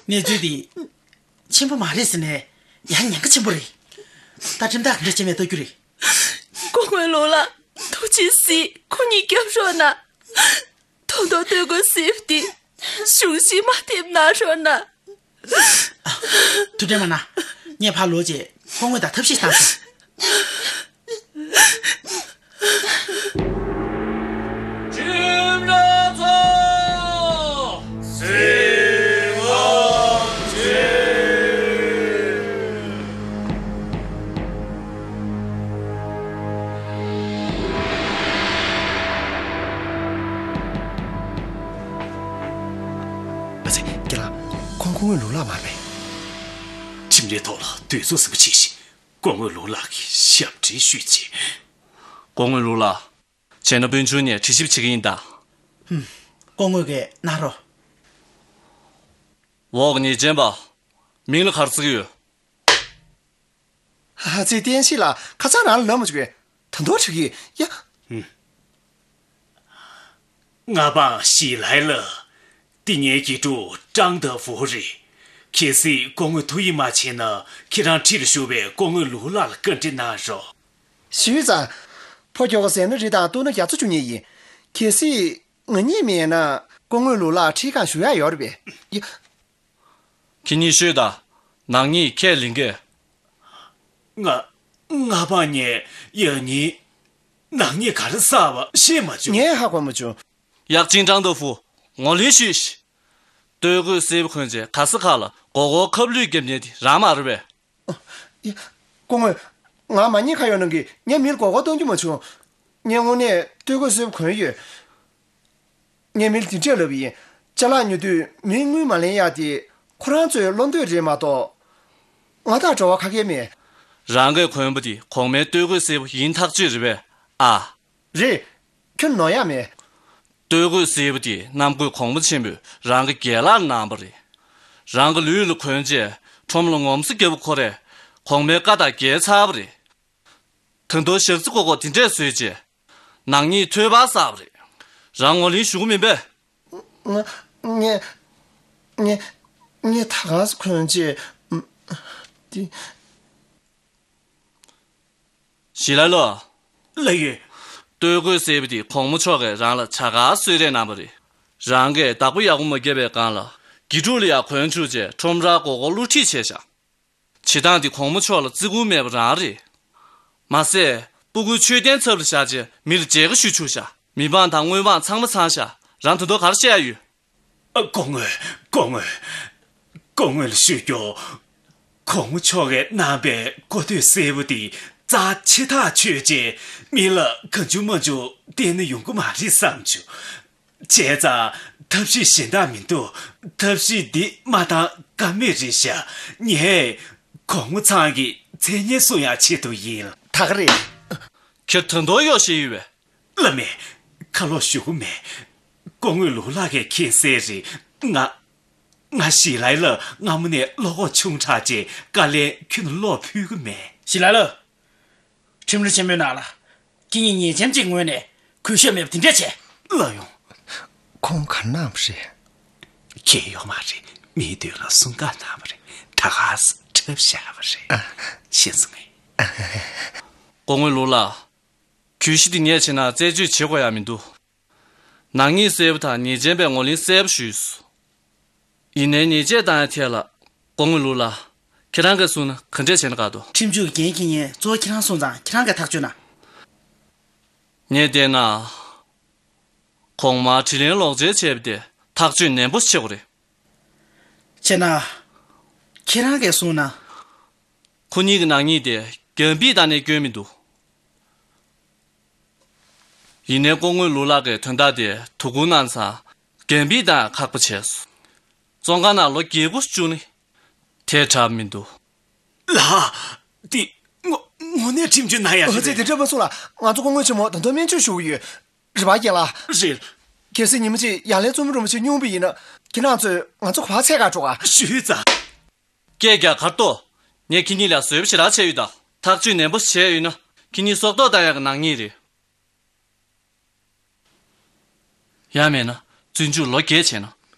གནས་ཚུལ་འདི་ཆེན་པོ་མ་རེད་ཟེར་ནས་ཡང་ཉེན་ཁ་ཆེན་པོ་རེད། ད་ཁྲིམས་ཐག་ག་འདྲ་བྱས་ནས་གཏོང་རྒྱུ་རེད། སྐུ་ངོ་ལུག་ལགས། ཐུགས་རྗེ་གཟིགས། ཁོ་གཉིས་སྐྱོབ་རོགས་གནང་། ད་དུང་སྟོད་གོས་སེར་པོ་དེ་གཞུང་བཞེས་མ་ཐེབས་གནང་རོགས་གནང་། ཐུགས་ཁྲལ་མ་གནང་། ངས་ཕར་ལོག་རྗེས་སྐུ་ངོ་དང་ཐབས་ཤེས་བཏང་སོང་། ཁྲིམས་ར་ཚོ། གཟིམ་ཁང་ཆེན། ཨ་ཙི། རྒན་ལགས། ཁོང་སྐུ་ངོ་ལུག་ལགས་མ་རེད་པས། ཁྲིམས་རའི་ཐོག་ལ་དུས་ཚོད་ཟིན་པ་བྱས་ཤིང་སྐུ་ངོ་ལུག་ལགས་ཀྱིས་ཞབས་འདྲེན་ཞུས་རྗེས། སྐུ་ངོ་ལུག་ལགས། བྱས་ན་དཔོན་ཆུང་ནས་དྲི་ཞིབ་བྱེད་ཀྱི་ཡིན་ད། ཧུམ། སྐུ་ངོ་གིས་གནང་རོགས། འོག་ཉེས་ཅན་པ། མིང་ལ་ག་རེ་བརྩི་གི་ཡོད། ཨ་ཙི། བསྟན་ཤེས་ལགས། ཁ་སང་རང་ལ་ལབ་མ་བྱུང་བས། ད་དུང་དྲི་གི་ཡ། ཧུམ། ང་པང་ཞི་ལའི་ལ། འདི་ངའི་དགེ་ཕྲུག་ཀྲང་ཏེ་ཧྥུ་རེད། གལ་སྲིད་སྐུ་ངོས་ཐུགས་ཡིད་མ་ཆེས་ན་ཁྱེད་རང་ཁྲིད་ལ་བཞུགས་པའི་སྐུ་ངོ་ལུག་ལགས་ལ་བཀའ་འདྲི་གནང་རོགས། ཞུས་ཙང་། ཕོ་ཁྱོ་ག་ཟས་སྣ་རིགས་དང་ལྟོགས་སྣ་རྒྱ་མཚོ་བཅུ་གཉིས་ཡིན། གལ་སྲིད་ང་གཉིས་མེད་ན་སྐུ་ངོ་ལུག་ལགས་ཁྲིད་གང་ཞུ་ཡག་ཡོད་རེད་པས། ཡ། ཁྱེད་གཉིས་ཤོད་དང་། ནག་ཉེས་ཁས་ལེན་གས། ང་། ང་པང་ཉིད་ཡང་ཉིད་ནག་ཉེས་ག་རེ་བསགས་པ་ཤེས་མ་བྱུང་། ངས་ཧ་གོ་མ་བྱུང་། ཡག་ཅིང་ཀྲང་ཏེ་ཧྥུ། ངོས་ལེན་ཞུས་ཤིག་སྟོད་གོས་སེར་པོ་གོན་བྱས་ག་ས་ག་ལ་མགོ་སྐོར་ཁབ་ལུད་བརྒྱབ་མཁན་དེ་རང་མ་རེད་པས། ཨ། ཡ། སྐུ་ངོ། ང་མ་ཉེས་ཁ་གཡོག་གནང་གིས་ངས་མི་ལ་མགོ་སྐོར་གཏོང་རྒྱུ་མ་བྱུང་། ངས་དངོས་གནས་སྟོད་གོས་སེར་པོ་གོན་ཡོད། ངས་མི་ལ་འདི་འདྲས་ལབ་ཡིན། ཅ་ལག་ཉོ་དུས་མིའི་དངུལ་མ་ལེན་ཡག་དེ་ཁོ་རང་ཚོའི་བློ་འདོད་རེད་མ་གཏོགས། ང་དང་འགྲོ་བ་ཁ་ཁྱེར་མེད། རང་གིས་གོན་པ་དེ་གོང་མའི་སྟོད་གོས་སེར་པོ་ཡིན་ཐག་ཆོད་རེད་པས། ཨ། རེད། ཁྱོད་ནོར་ཡག་མེད། སྟོད་གོས་སེར་པོ་དེ་གནམ་བསྐོས་གོང་མ་ཆེན་པོས་རང་གི་རྒན་ལགས་གནང་པ་རེད། རང་གི་ལུས་ལ་གོན་རྗེས་ཁྲོམ་ལ་ངོམ་སོ་རྒྱབ་པ་ཁོ་རས་གོང་མའི་བཀའ་དང་འགལ་ཚར་བ་རེད། ད་དུང་ཞག་རྩི་ཀོ་ཀོ་དེ་འདྲས་བཟོས་རྗེས་ནག་ཉེས་ཐོལ་པར་བསགས་པ་རེད། རང་ངོས་ལེན་ཞུ་གི་མིན་པས། ང་ངས་ངས་ངས་ད་ག་སེ་གོན་རྗེས་དེ། ཞི་ལ་ལོ། ལགས་ཡོད། སྟོད་གོས་སེར་པོ་དེ་གོང་མ་མཆོག་གིས་རང་ལ་བྱ་དགའ་གསོལ་རས་གནང་བ་རེད། རང་གིས་བདག་པོ་ཡག་པོ་མ་བརྒྱབ་པའི་སྒང་ལ་དགེ་ཕྲུག་ལ་ཡང་གོན་བཅུག་རྗེས་ཁྲོམ་རར་མགོ་སྐོར་བསླུ་ཁྲིད་བྱས་ཤག་བྱེད་སྟངས་འདི་གོང་མ་མཆོག་ལ་བརྩི་བཀུར་མེད་པ་རང་རེད། མ་ཟད་སྤུ་གུའི་མཆོད་རྟེན་ཚབ་ལ་བཞག་རྗེས་མི་ལ་མཇལ་ཁ་ཞུ་བཅུག་ཤག་མི་འབངས་དང་དངོས་འབངས་ཚང་མ་ཚང་ཤག་རང་ད་དུང་ག་རེ་བཤད་ཡ་ཡོད། ཨ། སྐུ་ངོ། སྐུ་ངོ། སྐུ་ངོ་ལ་ཞུ་རྒྱུ། གོང་མ་མཆོག་གིས་གནང་པའི་གོ་ཐོས་གསལ་པོ་དེ་རྩ་ཆེ་ཐག་ཆོད་ཅེས་མི་ལ་གང་བྱུང་མང་བྱུང་བསྟན་ན་ཡོང་གི་མ་རེད་བསམ་བྱུང་། བྱས་ཙང་ཐབས་ཤེས་གཞན་དག་མི་འདུག་ཐབས་ཤེས་འདི་མ་བཏང་ཀ་མེད་རེད་ཤག་ངས་གོང་མ་ཚང་གི་མཚན་སྙན་སྲུང་ཡག་ཆེད་དུ་ཡིན། ད་ག་རེད། ཁྱེད་ད་དུང་གཡོག་བཤད་ཡོད་པས། བླ་མས། ཁ་ལོག་ཞུ་གི་མེད། སྐུ་ངོ་ལུག་ལགས་ཀྱིས་མཁྱེན་གསལ་རེད། ང་། ང་ཞི་ལའི་ལ་སྔ་མོ་ནས་བློ་ཁོག་ཆུང་དྲགས་བྱས་བཀའ་ལན་ཁྱོན་ནས་སློག་ཕོད་ཀྱི་མེད། ཞི་ལའི་ལ། ཁྲིམས་ར་ཆེན་མོའི་ནང་ལ་ཁྱེད་གཉིས་ཉེས་ཅན་གཅིག་ངོས་ནས་གུས་ཞབས་མེད་པ་དེ་འདྲ་བྱས། ལགས་ཡོང་། ཁོང་ག་རེ་གནང་བ་རེད། གང་ཡང་མ་རེད། མིའི་དོན་ལ་སྲུང་བཀའ་གནང་བ་རེད། ད་ག་སེ་འཁྲབ་བཞག་པ་རེད། ཤེས་སོང་ངས། སྐུ་ངོ་ལུག་ལགས། གུས་ཞབས་དེ་ངས་བྱས་ན་རྩད་གཅོད་བྱེད་དགོས་ཡ་མི་འདུག་ནག་ཉེས་གསལ་པོ་དང་ཉེས་ཅན་པའི་ངོས་ལེན་གསལ་པོ་ཞུས་སོང་། ཡིན་ནའི་ཉེས་ཆད་བཏང་ཡ་ཐད་ལ། སྐུ་ངོ་ལུག་ལགས། ཁྱེད་རང་གིས་གསུངས་ན་ག་འདྲས་བྱས་ན་དགའ་འདུག་ཁྲིམས་གཅོད་ཀྱི་འགན་འཁྱེར་མཁན་གཙོ་བོ་ཁྱེད་རང་སོང་ཙང་ཁྱེད་རང་གིས་ཐག་གཅོད་གནང་། ངས་བལྟས་ན། གོང་མར་དྲིན་ལན་ལོག་འཇལ་བྱས་པ་དེ་ཐག་གཅོད་ནན་པོ་བྱེད་དགོས་རེད། བྱས་ན། ཁྱེད་རང་གིས་གསུངས་ན། ཁོ་གཉིས་ཀྱི་ནག་ཉེས་དེ་རྒྱ་བིས་བཏང་ནའི་སྐྱོན་མི་འདུག་ཡིན་ནའི་སྐུ་ངོ་ལུག་ལགས་ཀྱིས་དོན་དག་དེ་དོ་ཁུར་གནང་ཙང་རྒྱ་བིས་བཏང་ཡ་ཁག་པོ་བྱས་སོང་། བཙོན་ཁང་ནང་ལོ་བརྒྱད་དགུ་བཅུག་ནའི་དེ་འདྲ་མི་འདུག་ལགས། དེ་དངོས་དངོས་གནས་ཁྲིམས་གཅོད་གནང་ཡ་ཨ་ཙི། རེད་པས། དེ་འདྲ་མ་གསུང་ལ། ང་ཚོ་སྐུ་ངོ་ཆེན་མོ་ད་དུང་སྨན་བཅོས་ཞུ་གི་ཡོད། རེད་པ་རྒན་ལགས། རེད། གལ་སྲིད་ཉི་མ་གཅིག་ཡར་ལངས་བཙུན་མོ་རིན་པོ་ཆེ་སྙུང་པ་ཡིན་ན་ཁྱེད་རང་ཚོས་ང་ཚོ་ག་པར་འཚོལ་ག་འགྲོ་ག་ཞུས་ཙང་། སྐད་རྒྱག་གར་ལྟོས། ངས་ཁྱེད་གཉིས་ལ་བཟོད་པ་ཞེ་དྲག་བྱས་ཡོད་ད། ཐག་གཅོད་ནན་པོ་བྱས་ཡོད་ན་ཁྱེད་གཉིས་སྲོག་ཐོག་བཏང་ཡག་གི་ནག་ཉེས་རེད། ཡང་མེད་ན་བཙོན་འཇུག་ལོ་བརྒྱད་བྱས་ན།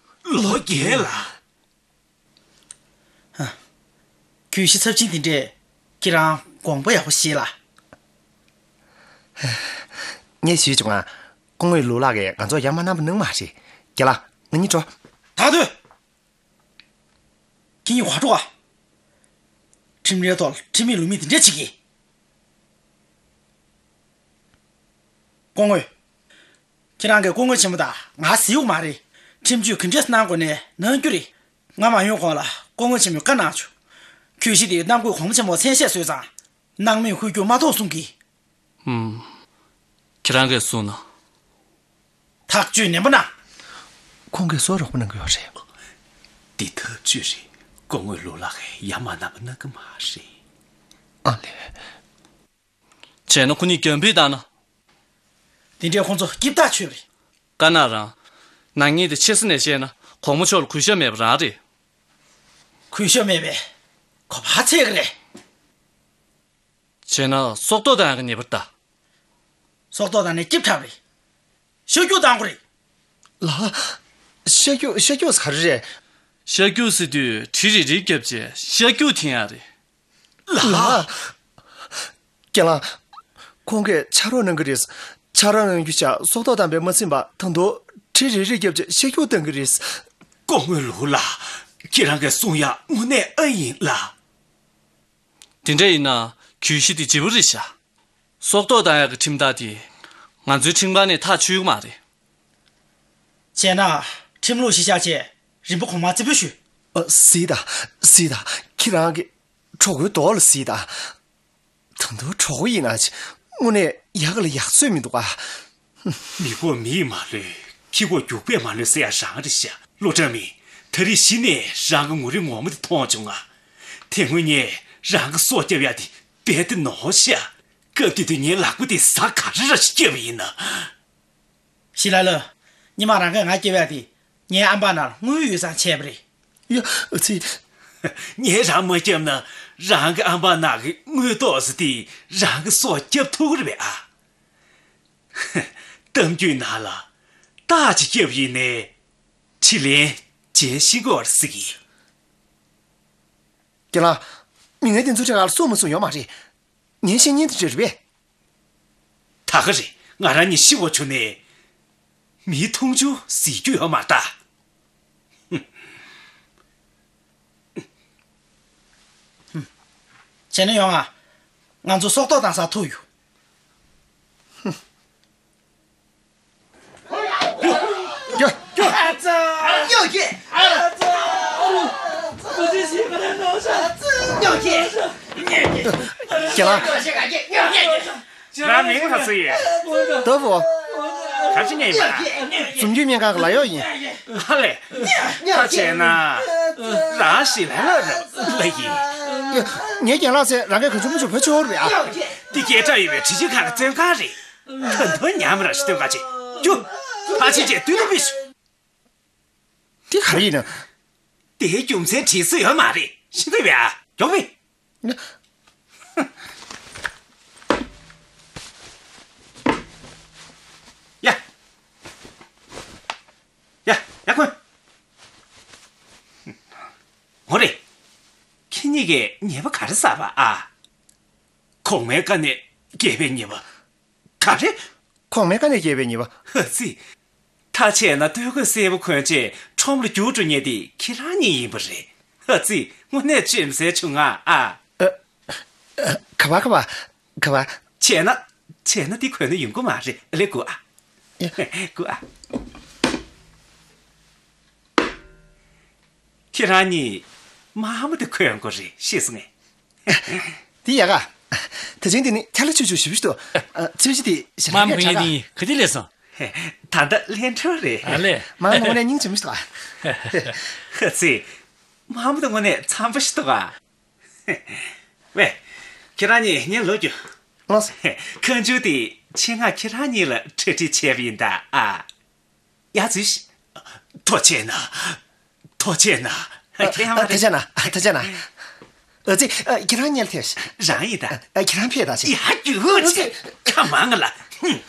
ལོ་བརྒྱད་ལ། ཧ། གུས་ཞབས་ཚབས་ཆེན་དེ་འདྲས་ཁྱེད་རང་དགོངས་པ་ཡག་པོ་བཞེས་ལ། ངས་ཞུས་བྱུང་ང་། སྐུ་ངོ་ལུག་ལགས་ཀྱིས་ང་ཚོར་ཡ་མ་བསྣམས་པ་གནང་མ་རེད། རྒན་ལགས། ང་གཉིས་འགྲོ། ད་སྡོད། ཁྱེད་གཉིས་ག་པར་འགྲོ་ག་ཁྲིམས་རའི་ཐོག་ལ་ཁྲིམས་མེད་ལུགས་མེད་དེ་འདྲས་བྱེད་ཀྱི། སྐུ་ངོ། ཁྱེད་རང་གིས་སྐུ་ངོ་ཆེན་མོ་དང་ང་ཟེར་གྱི་མ་རེད། ཁྲིམས་གཅོད་ག་འདྲས་གནང་དགོས་ནའི་གནང་རྒྱུ་རེད། ང་མ་ཡོང་གོང་ལ་སྐུ་ངོ་ཆེན་མོས་བཀའ་གནང་བྱུང་། གུས་ཞབས་དེ་གནམ་བསྐོས་གོང་མ་ཆེན་མོར་མཚན་ཤས་བཟོས་ཙང་། སྣང་མེད་ཧུར་རྒྱུག་མ་གཏོགས་གསུང་གི། ཨུམ། ཁྱེད་རང་གིས་གསུངས་ན། ཐག་གཅོད་ནན་པོ་གནང་། ཁོང་གིས་སྲོག་རོགས་པ་གནང་གི་ཡོད་རེད། འདི་ཐབས་ཇུས་རེད། སྐུ་ངོ་ལུག་ལགས་ཀྱིས་ཡ་མ་བསྣམས་པ་གནང་གི་མ་རེད། ཨ་ལས། བྱས་ན་ཁོ་གཉིས་རྒྱ་བིས་བཏང་ན། དེ་འདྲས་ཁོང་ཚོ་སྐྱིད་ཐག་ཆོད་རེད། དཀར་ནག་རང་། ནག་ཉེས་དེ་ཆེ་ས་ནས་བཤད་ན་གོང་མ་མཆོག་ལ་གུས་ཞབས་མེད་པ་རང་རེད། གུས་ཞབས་མེད་པས་ག་པར་འཚོལ་གི་རེད། བྱས་ན་སྲོག་ཐོག་བཏང་ཡག་གི་ཉེས་པ་རེད་ད། སྲོག་ཐོག་བཏང་ནས་སྐྱིད་ཐག་རེད། ཤ་རྒྱུག་བཏང་དགོས་རེད། ལགས། ཤ་རྒྱུག་ཤ་རྒྱུག་ཟེར་ག་རེ་རེད། ཤ་རྒྱུག་ཟེར་དུས་གྲི་རེ་རེ་བརྒྱབ་བྱས་ཤ་རྒྱུག་འཐེན་ཡག་རེད། ལགས། རྒན་ལགས། ཁོང་གིས་ཕྱག་རོགས་གནང་གི་རེད། ཕྱག་རོགས་གནང་རྒྱུ་བྱས་སྲོག་ཐོག་བཏང་པས་མ་ཚིམ་པར་ད་དུང་གྲི་རེ་རེ་བརྒྱབ་བྱས་ཤ་རྒྱུག་བཏང་གི་རེད། སྐུ་ངོ་ལུག་ལགས། ཁྱེད་རང་གིས་གསུང་ཡག་དངོས་གནས་ཨེ་ཡིན་ལགས། དེ་འདྲ་ཡིན་ན་གུས་ཞབས་དེ་བརྗེ་པོ་རེད་ཤག་སྲོག་ཐོག་བཏང་ཡག་གི་ཁྲིམས་ཐག་དེ་ང་ཚོའི་ཁྲིམས་ཁང་ནས་ཐག་ཆོད་ཀྱི་མ་རེད། བྱས་ན་ཁྲིམས་ལུགས་གཞི་བཞག་བྱས་ རིན་པོ་གོང་མ་རྩིས་འབུལ་ཞུ། ཨ། གཟིགས་དང་། གཟིགས་དང་། ཁྱེད་རང་གི་གྲོགས་པོའི་རྡོག་ལ་གཟིགས་དང་། ད་དུང་གྲོགས་པོ་ཡིན་ན་ཅི། དངོས་གནས་ཡག་ག་ལ་ཡག་ཚོད་མི་འདུག་ག། མི་ཁོག་མི་ཡིས་མ་ལྷོད། ཁྱི་ཁོག་རྒྱུག་པས་མ་ལྷོད་ཟེར་ཡ་རང་རེད་ཤག། ཀླུ་བཀྲ་མི། ད་རེས་གཞི་ནས་རང་གི་ངོ་རིས་ངོ་མ་དེ་མཐོང་བྱུང་ང་། དེ་སྔོན་ངས་རང་གི་སྲོག་བསྐྱབས་ཡ་དེ་རྦད་དེ་ནོར་ཤག། སྐབས་དེ་དུས་ངའི་ལག་པ་དེ་གཟའ་ག་རེ་ར་ཞིག་བསྐྱབས་པ་ཡིན་ན། ཞི་ལ་ལོ། ཉི་མ་རང་གིས་ང་སྐྱེ་བ་དེ། ངའི་ཨམ་པ་ནང་དངུལ་ཡོད་ཙང་བྱས་པ་རེད། ཡ། ཨ་ཙི། ངས་རང་མ་སྐྱབས་ན་རང་གི་ཨམ་པ་ནང་གི་དངུལ་ཏོག་ཙམ་དེ་རང་གི་སྲོག་སྐྱབས་ཐུབ་ཀྱི་རེད་པས་ཨ། གཏམ་རྒྱུད་ནང་ལ་རྟགས་ཅིག་བརྒྱབ་ཡིན་ནའི། ཕྱི་ལན་འཇལ་ཤེས་ཀྱི་ཡོད་རེད་ཟེར་གི། རྒན་ལགས། མི་ངན་དེ་ཚོ་ཁྲིམས་ཁང་ལ་སོང་མ་སོང་ཡོད་མ་རེད། ངའི་བཤེས་གཉེན་དེ་འདྲ་རེད་པས། ད་ག་རེད། ང་རང་གཉིས་ཤི་བ་བྱུང་ནས། མིའི་མཐོང་ཆུང་གཟིགས་རྒྱུ་ཡོད་མ་རེད་ད། བྱས་ན་ཡོང་ང་། ང་ཚོ་སྲོག་ཐོག་བཏང་སར་ཐུག་ཡོད། ཡ། ཡ། ཨ་ཙི། ཉོ་ཀྱེ། ཨ་ཙི། ཉོ་ཀྱེ། རྒན་ལགས། ཁྱེད་རང་མིང་ག་ཚོད་ཡིན། ཏོ་བོ། ག་ཅི་ཉན་ཡིན་པ། འཛོམས་རྒྱུ་སྨན་ཁང་གི་ལག་གཡོག་ཡིན། ཨ་ལས། ད་བྱས་ན། རང་ཞི་ལའི་ལགས་རེད་ལ་ཡིན། ངའི་རྒན་ལགས་ཚེ་རང་གི་གང་བྱུང་མི་བྱུང་བུ་ཆོར་བས་ཨ། འདི་སྐད་གྲགས་ཡོད་པའི་འཕྲུལ་ཆས་ཁང་གི་བཙོན་ཁང་རེད། ད་དུང་ཉམས་ར་ཞིག་སྟོན་ག་ཅིག་རྒྱུ། ཕ་ཆེ་ཆེ་དུས་ལ་བུད་ཤོག། འདི་ག་རེ་ཡིན་ན། དེའི་རྒྱུ་མཚན་དྲིས་སུ་ཡོད་མ་རེད། ཤི་འདོད་པས་ཨ། མགྱོགས་པོས། ཡ། ཡ། ཡ་ཁོ། འོ་རེད། ཁྱེད་གཉིས་ཀས་ཉེས་པ་ག་རེ་བསགས་པ་ཨ། གོང་མའི་བཀའ་ནས་རྒྱལ་པོའི་ཉེས་པ། ག་རེ། གོང་མའི་བཀའ་ནས་རྒྱལ་པོའི་ཉེས་པ། ཨ་ཙི། ད་བྱས་ན་སྟོད་གོས་སེར་པོ་གོན་བྱས་ཁྲོམ་ལ་རྒྱུགས་འགྲོ་མཁན་དེ་ཁྱེད་རང་གཉིས་ཡིན་པ་རེད། ཨ་ཙི། དངོས་གནས་ཅི་མི་ཟེར་བྱུང་ང་ཨ། ཨ། ཨ། ག་བ་ག་བ། ག་བ། བྱས་ན། བྱས་ན་འདི་གོན་ན་ཡོང་གི་མ་རེད་ལེ། སྒུག་ཨ། ཡ། སྒུག་ཨ། ཁྱེད་རང་གཉིས་དམར་མོ་དེ་གོན་དགོས་རེད། ཤེས་སོང་ངས། འདི་ཡག་ག། དེ་ཅན་དེ་ནི་ཁྱ་ལ་ཆུ་ཆུ་ཞིབ་ཞིབ་ཏུ། ཨ། ཚིལ་ཞིག་དེ་ཞག་མ་ག་མོ་ཡ་ཆགས་ནི་ག་དེ་ལས་སོང་། ད་ལྟ་ལྷན་འཕྲོ་རེད། ཨ་ལས། མ་མོ་ནས་སྙིང་རྗེ་མི་ཞིག་ཏུ། ཨ་ཙི། མ་མོ་དེ་དངོས་གནས་འཚམ་པོ་ཞིག་འདུག་ག། ཝེ། ཁྱེད་རང་གཉིས་ངའི་ལོ་རྒྱུས། ལགས་སོ། ཁ་མཆུ་དེ་ཆེད་མངགས་ཁྱེད་རང་གཉིས་ལ་གྲ་སྒྲིག་བྱས་པ་ཡིན་ད་ཨ། ཡ་ཙི་ཤི། ཐུགས་རྗེ་གནང་། ཐུགས་རྗེ་གནང་། ཨ། ཐུགས་རྗེ་གནང་། ཐུགས་རྗེ་གནང་། ཨ་ཙི། ཨ། ཁྱེད་རང་གཉིས་ལ་ཐེབས། རང་ཡིན་ད། ཨ། ཁྱེད་རང་ཕེབས་ད་ཅི། ཡ་རྒྱུགས་ཅིག་ཁ་མང་ལ། ཧུམ།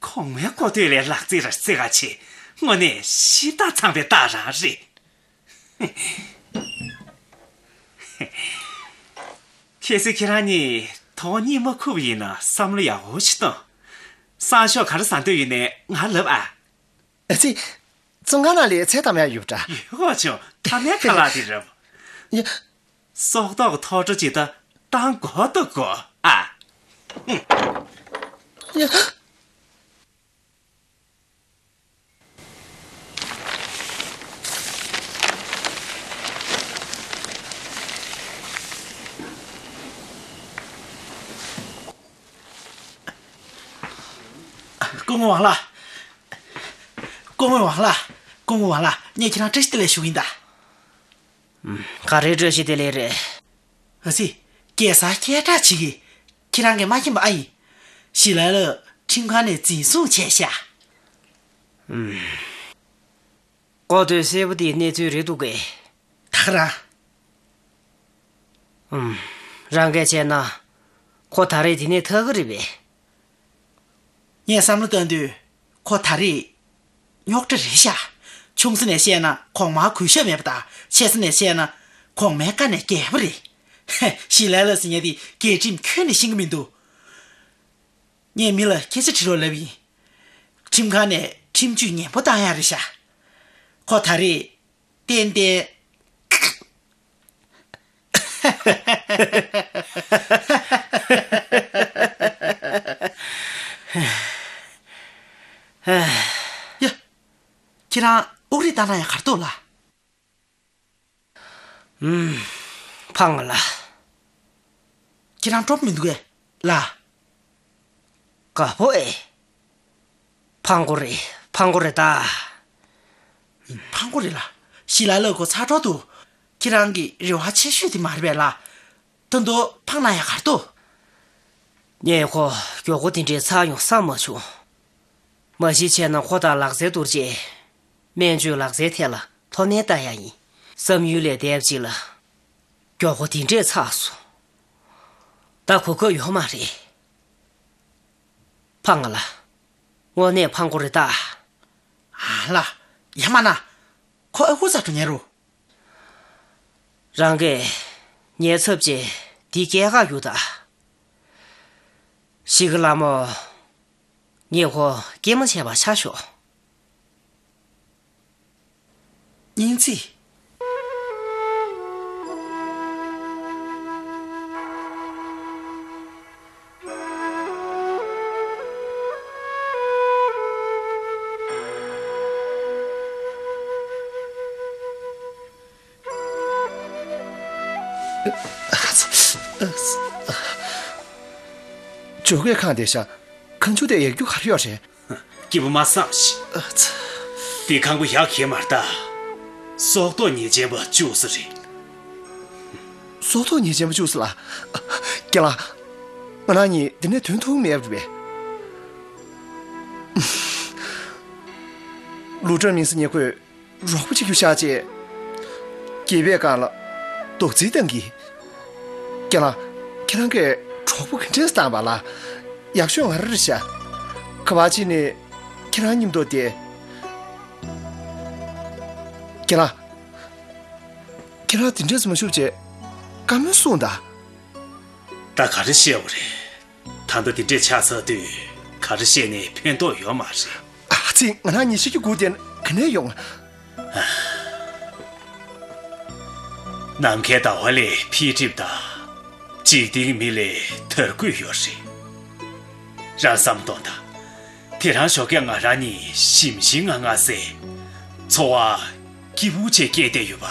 གོང་མའི་སྐུ་སྟོད་ལས་ལག་རྩེད་ར་རྩེ་ག་ཆེ། དངོས་གནས་ཤི་རྟ་ཚང་པའི་རྟགས་རང་རེད། གལ་སྲིད་ཁྱེད་རང་གཉིས་དོ་གཉིད་མ་ཁུག་པ་ཡིན་ན་བསམ་བློ་ཡག་པོ་ཞིག་གཏོང་། སང་ཞོགས་ག་རེ་ཟ་འདོད་ཡོད་ནའི་ང་ལབ་ཨ། ཨ་ཙི། བཙོན་ཁང་ནང་ལ་ཚལ་དམ་ཡག་ཡོད་པ་འདྲ། ཡོད་གོ་ཆུང་། ཐ་མའི་ཁ་ལག་དེ་རེད། ཡ། སྲོག་ཐོག་གི་ཐོག་འགྲོ་ཇི་ལྟར་བཏང་དགོས་ཐུག་དགོས་ཨ། སྐུ་ངོ་ཝང་ལགས། སྐུ་ངོ་ཝང་ལགས། སྐུ་ངོ་ཝང་ལགས། ངས་ཁྱེད་རང་བཀྲ་ཤིས་བདེ་ལེགས་ཞུ་གི་ཡིན་ད། ག་རེ་བཀྲ་ཤིས་བདེ་ལེགས་རེད། ཨ་ཙི། རྒྱལ་ས་སྐད་གྲགས་ཆེ་གི། ཁྱེད་རང་གིས་མ་མཁྱེན་པ་ཨ་ཡིན། ཞི་ལ་ལོ་ཁྲིམས་ཁང་ནས་འཛིན་བཟུང་བྱས་ཤག། ཨུམ། སྐུ་སྟོད་སེར་པོ་དེའི་གནས་ཚུལ་རེད་འདུག་གས། ད་ག་རང་། ཨུམ། རང་གིས་བྱས་ན། ཁོ་ད་རེས་དེ་ནས་ཐར་གི་རེད་པས། ངས་བསམ་བློ་བཏང་དུས། ཁོ་ད་རེས་རྙོག་དྲ་རེད་ཤག། ཆུང་ས་ནས་བཤད་ན་གོང་མར་གུས་ཞབས་མེད་པ་དང་། ཆེ་ས་ནས་བཤད་ན་གོང་མའི་བཀའ་ནས་རྒྱལ་པོ་རེད། ཞི་ལ་ལོ་ཟེར་མཁན་དེ་རྒྱལ་ཁྲིམས་ཁྱོན་ནས་ཤེས་ཀྱི་མི་འདུག། ངས་མི་ལ་སྐད་ཆ་དྲི་རོགས་ལབ་ཡིན། ཁྲིམས་ཁང་ནས་ཁྲིམས་གཅོད་ངན་པོ་བཏང་ཡག་རེད་ཤག། ཁོ་ད་རེས་ཏན་ཏན། ཡ། ཁྱེད་རང་ ཨུག་རིག་བཏང་ན་ཡང་གར་འདུག་ལགས། ཨུམ། ཕངས་ལ། ཁྱེད་རང་སྤྲོ་པོ་མི་འདུག་གས་ལགས། དགའ་པོ་ཨེ། ཕངས་པོ་རེད། ཕངས་པོ་རེད་ད། ཕངས་པོ་རེད་ལགས། ཞི་ལ་ལ་གོ་ཚ་འགྲོ་འདུག་ཁྱེད་རང་གི་རེ་བ་ཆེ་ཤོས་དེ་མ་རེད་པས་ལགས། ད་དུང་ཕངས་ན་ཡང་གར་འདུག་ངས་ཁོ་མགྱོགས་པོ་དེ་འདྲའི་ཚར་ཡོང་བསམ་མ་བྱུང་། མ་གཞི་བྱས་ན་ཁོ་དང་ལག་རྩལ་བསྡུར་རྗེས། སྨན་བཅོས་ལག་རྩལ་ཐད་ལ་མཐོ་གནས་ལྟ་ཡ་ཡིན་བསམ་ཡུལ་ལས་འདས་པ་ཅིག་ལ། མགྱོགས་པོ་དེ་འདྲས་ཚར་སོང་། ད་གོ་སྐབས་ཡོད་མ་རེད། ཕངས་ལ། དངོས་གནས་ཕངས་པོ་རེད་ད། ཨ་ལ། ཡ་མ་ན། ཁོ་ཨ་ཁུ་ཚ་དྲུང་ཉན་རུ། རང་གིས་ཉེས་ཚབས་ཅན་འདི་སྐྱེལ་ག་རྒྱུགས་ད། ཞི་གི་ལ་མོ། ངས་ཁོ་སྐྱེལ་མ་བྱས་པ་ཆ་ཞོག་སྙིང་རྗེ། ཇོ་གས་ཁང་དེ་ཤ་ཁ་མཆུ་དེ་ཡག་རྒྱུ་ག་རེ་ཡོད་རེད། སྐྱིད་པོ་མ་བསམ་ཤིག་ཨ་ཚ། དེ་ཁང་པ་ཡག་གི་མ་རེད་ད། སྲོག་ཐོག་ཉེས་ཅན་པ་བཅུག་ས་རེད། སྲོག་ཐོག་ཉེས་ཅན་པ་བཅུག་ས་ལ། རྒན་ལགས། ང་རང་གཉིས་འདི་ནས་ཐོན་ཐུབ་མེད་པ་རེད་པས། ལུའུ་ཀྲང་མིང་སྲིང་ཉེ་ཁོས་རོགས་པ་བྱེད་རྒྱུ་བཞག་བྱས། སྐྱེས་པའི་སྒང་ལ་རྡོག་རྫིས་བཏང་གི། རྒན་ལགས། ཁྱེད་རང་གིས་གྲོགས་པོ་ག་འདྲས་བཏང་བ་ལ། ཡག་ཤོས་ང་རང་རེད་ཤག་ག་བ་ཅིག་ནས་ཁྱེད་རང་མཉམ་དུ་བསྡད། རྒན་ལགས། ཁྱེད་རང་དེ་འདྲས་མ་ཞུ་བྱས་བཀའ་མོལ་གསུངས་དང་། ད་ག་རེ་བཤད་པ་རེད། ད་ལྟ་དེ་འདྲས་ཆགས་ཚར་དུས་ག་རེ་བཤད་ནས་ཕན་ཐོགས་ཡོད་མ་རེད། ཨ་ཙི། ང་རང་ཉི་ཤུ་གི་སྒུག་བསྡད་ན་ག་ནས་ཡོང་། ནམ་མཁའི་ཟླ་བ་ལས་འཕེལ་འགྲིབ་དང་། འཇིག་རྟེན་གྱི་མི་ལས་དར་རྒུད་ཡོད་རེད། རང་བསམ་གཏོང་དང་། དེ་རང་ཞོགས་ཀས་ང་རང་གཉིས་ཞིམ་ཞིམ་ངང་ངང་བསྲེས། འཚོ་བ་སྐྱིད་པོ་བྱས་སྐྱེལ་བསྡད་ཡོད་པ།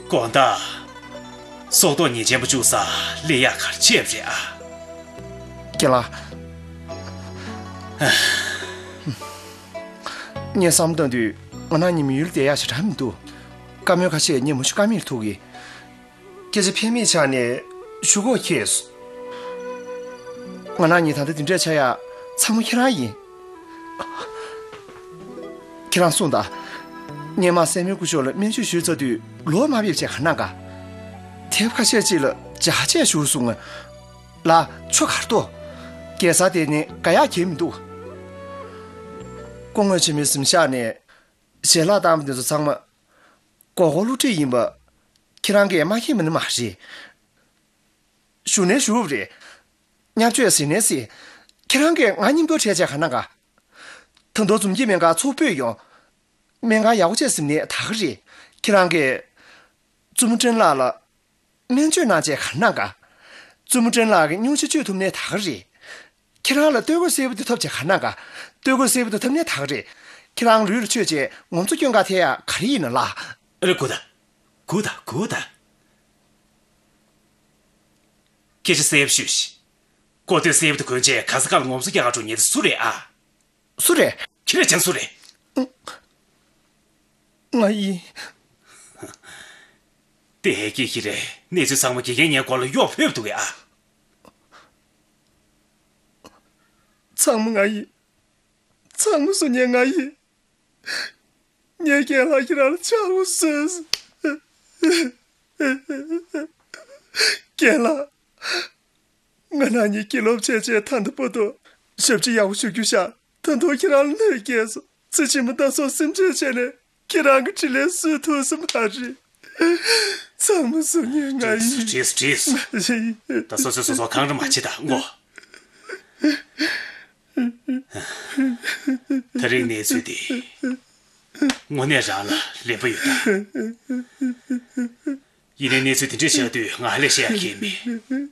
དགོང་དག་སྲོག་ཐོག་ཉེས་ཅན་པ་བཅུག་ས་སླེབས་ཡག་ག་རེ་བྱས་པ་རེད་ཨ། རྒན་ལགས། ངས་བསམ་བཏང་དུས་ང་རང་གཉིས་མི་ཡུལ་བསྡད་ཡག་ཞེ་དྲག་མི་འདུག་བཀའ་མོལ་ཁ་ཤས་ངས་མ་ཞུ་ཀ་མེད་ཐུག་གི། སྐད་ཆ་ཕན་མེད་ཆགས་ནས་ཞུ་དགོས་ཁེལ་སོང་། ང་རང་གཉིས་ད་ལྟ་འདི་འདྲ་ཆགས་ཡག་ཚང་མ་ཁྱེད་རང་ཡིན། ཁྱེད་རང་གསུངས་དང་། སྔོན་མ་སྲས་མོའི་སྐུ་ཞབས་ལ་སྨན་བཅོས་ཞུས་ཚར་དུས་ལོག་མ་ཕེབས་བྱས་ག་ན་ག་དེབ་ཁ་ཤས་ཅིག་ལ་ཇག་བྱས་བཞུགས་སོང་། ལགས་ཆོག་གར་ཏོ། རྒྱལ་ས་དེ་ནི་དགའ་ཡག་གང་ཡང་མི་འདུག་སྐུ་ངོ་ཆེན་མོའི་གཟིམ་ཤག་ནས་ཞལ་ལག་བཏང་བ་དེ་ཚོ་ཚང་མ་མགོ་སྐོར་བསླུ་བྲིད་ཡིན་པ་ཁྱེད་རང་གིས་མ་མཁྱེན་པ་ནི་མ་རེད། ཞུ་ནས་ཞུ་བ་རེད། བརྙས་བཅོས་ཟེར་ནས་ཟེར། ཁྱེད་རང་གིས་ང་མཉམ་དུ་བྲལ་བྱས་ག་ན་ག་ད་དུང་འཛོམས་སྐྱིད་སྨན་ཁང་ཚུར་སྤོས་ཡོང་། སྨན་ཁང་ཡག་པོ་བྱས་ཟིན་ནས་ད་ག་རེད། ཁྱེད་རང་གིས་བཙུན་མོ་ཀྲེན་ལགས་ལ་སྨན་བཅོས་གནང་བྱས་ག་ན་ག་བཙུན་མོ་ཀྲེན་ལགས་ཀྱི་སྙུང་གཞི་བཅོས་ཐུབ་ནས་ད་ག་རེད། ཁྱེད་རང་ལ་སྟོད་གོས་སེར་པོ་དེ་ཐོབ་བྱས་ག་ན་ག་སྟོད་གོས་སེར་པོ་དེ་ཐོབ་ནས་ད་ག་རེད། ཁྱེད་རང་ལུས་ལ་མཆོད་བྱས་ངོམ་སོ་སྐྱོན་ག་ཐེབས་ཡག་ག་རེ་ཡིན་ན་ལགས། ཨ་ལེ་སྒུག་ད། སྒུག་ད། སྒུག་ད། སྐད་ཆ་གསལ་པོ་ཤོད་ཤིག་སྐོར་སྟོད་སེར་པོ་དེ་གོན་བྱས་ག་ས་ག་ལ་ངོམ་སོ་རྒྱག་ག་འགྲོ་མཁན་དེ་སུ་རེད་ཨ། སུ་རེད། ཁྱེད་རང་ཅང་སུ་རེད། ང་ཡིན། དེ་ཧེ་ཀི་ཁི་རེད། གནས་ཚུལ་ཚང་མ་དགེ་རྒན་ངའི་མགོ་ལ་གཡོག་ཕོད་འདུག་གས་ཨ། ཚང་མ་ང་ཡིན། ཚང་མ་སུ་ཉན་ང་ཡིན། ངས་རྒན་ལགས་ཁྱེད་རང་ལ་ཆག་སྒོ་བཟོས། རྒན་ལགས། ང་རང་གཉིས་དགེ་སློབ་བྱས་བྱས་ད་ལྟ་བར་དུ་ཞབས་ཕྱི་ཡག་པོ་ཞུ་རྒྱུ་ཤག་ད་དུང་ཁྱེད་རང་ལ་གནོད་སྐྱེལ་སོང་། ཚེ་ཕྱི་མ་ད་སོ་སེམས་ཁྲལ་བྱས་ནས་ཁྱེད་རང་གི་དྲིན་ལན་གཟོད་ཐུབ་ས་མ་རེད། ཚང་མ་སུ་ཉན་ང་ཡིན། བྲིས་བྲིས། ད་སོ་སོས་སོ་སོ་གང་རུང་མ་བྱེད་ད་ངོ་། ད་རིང་གནས་ཚུལ་འདི་དངོས་གནས་རང་ལ་ལན་པ་ཡོད་ད། ཡིན་ནའི་གནས་ཚུལ་འདི་འདྲ་ཆགས་དུས་ང་ལས་བཤད་ཡག་གང་ཡང་མེད།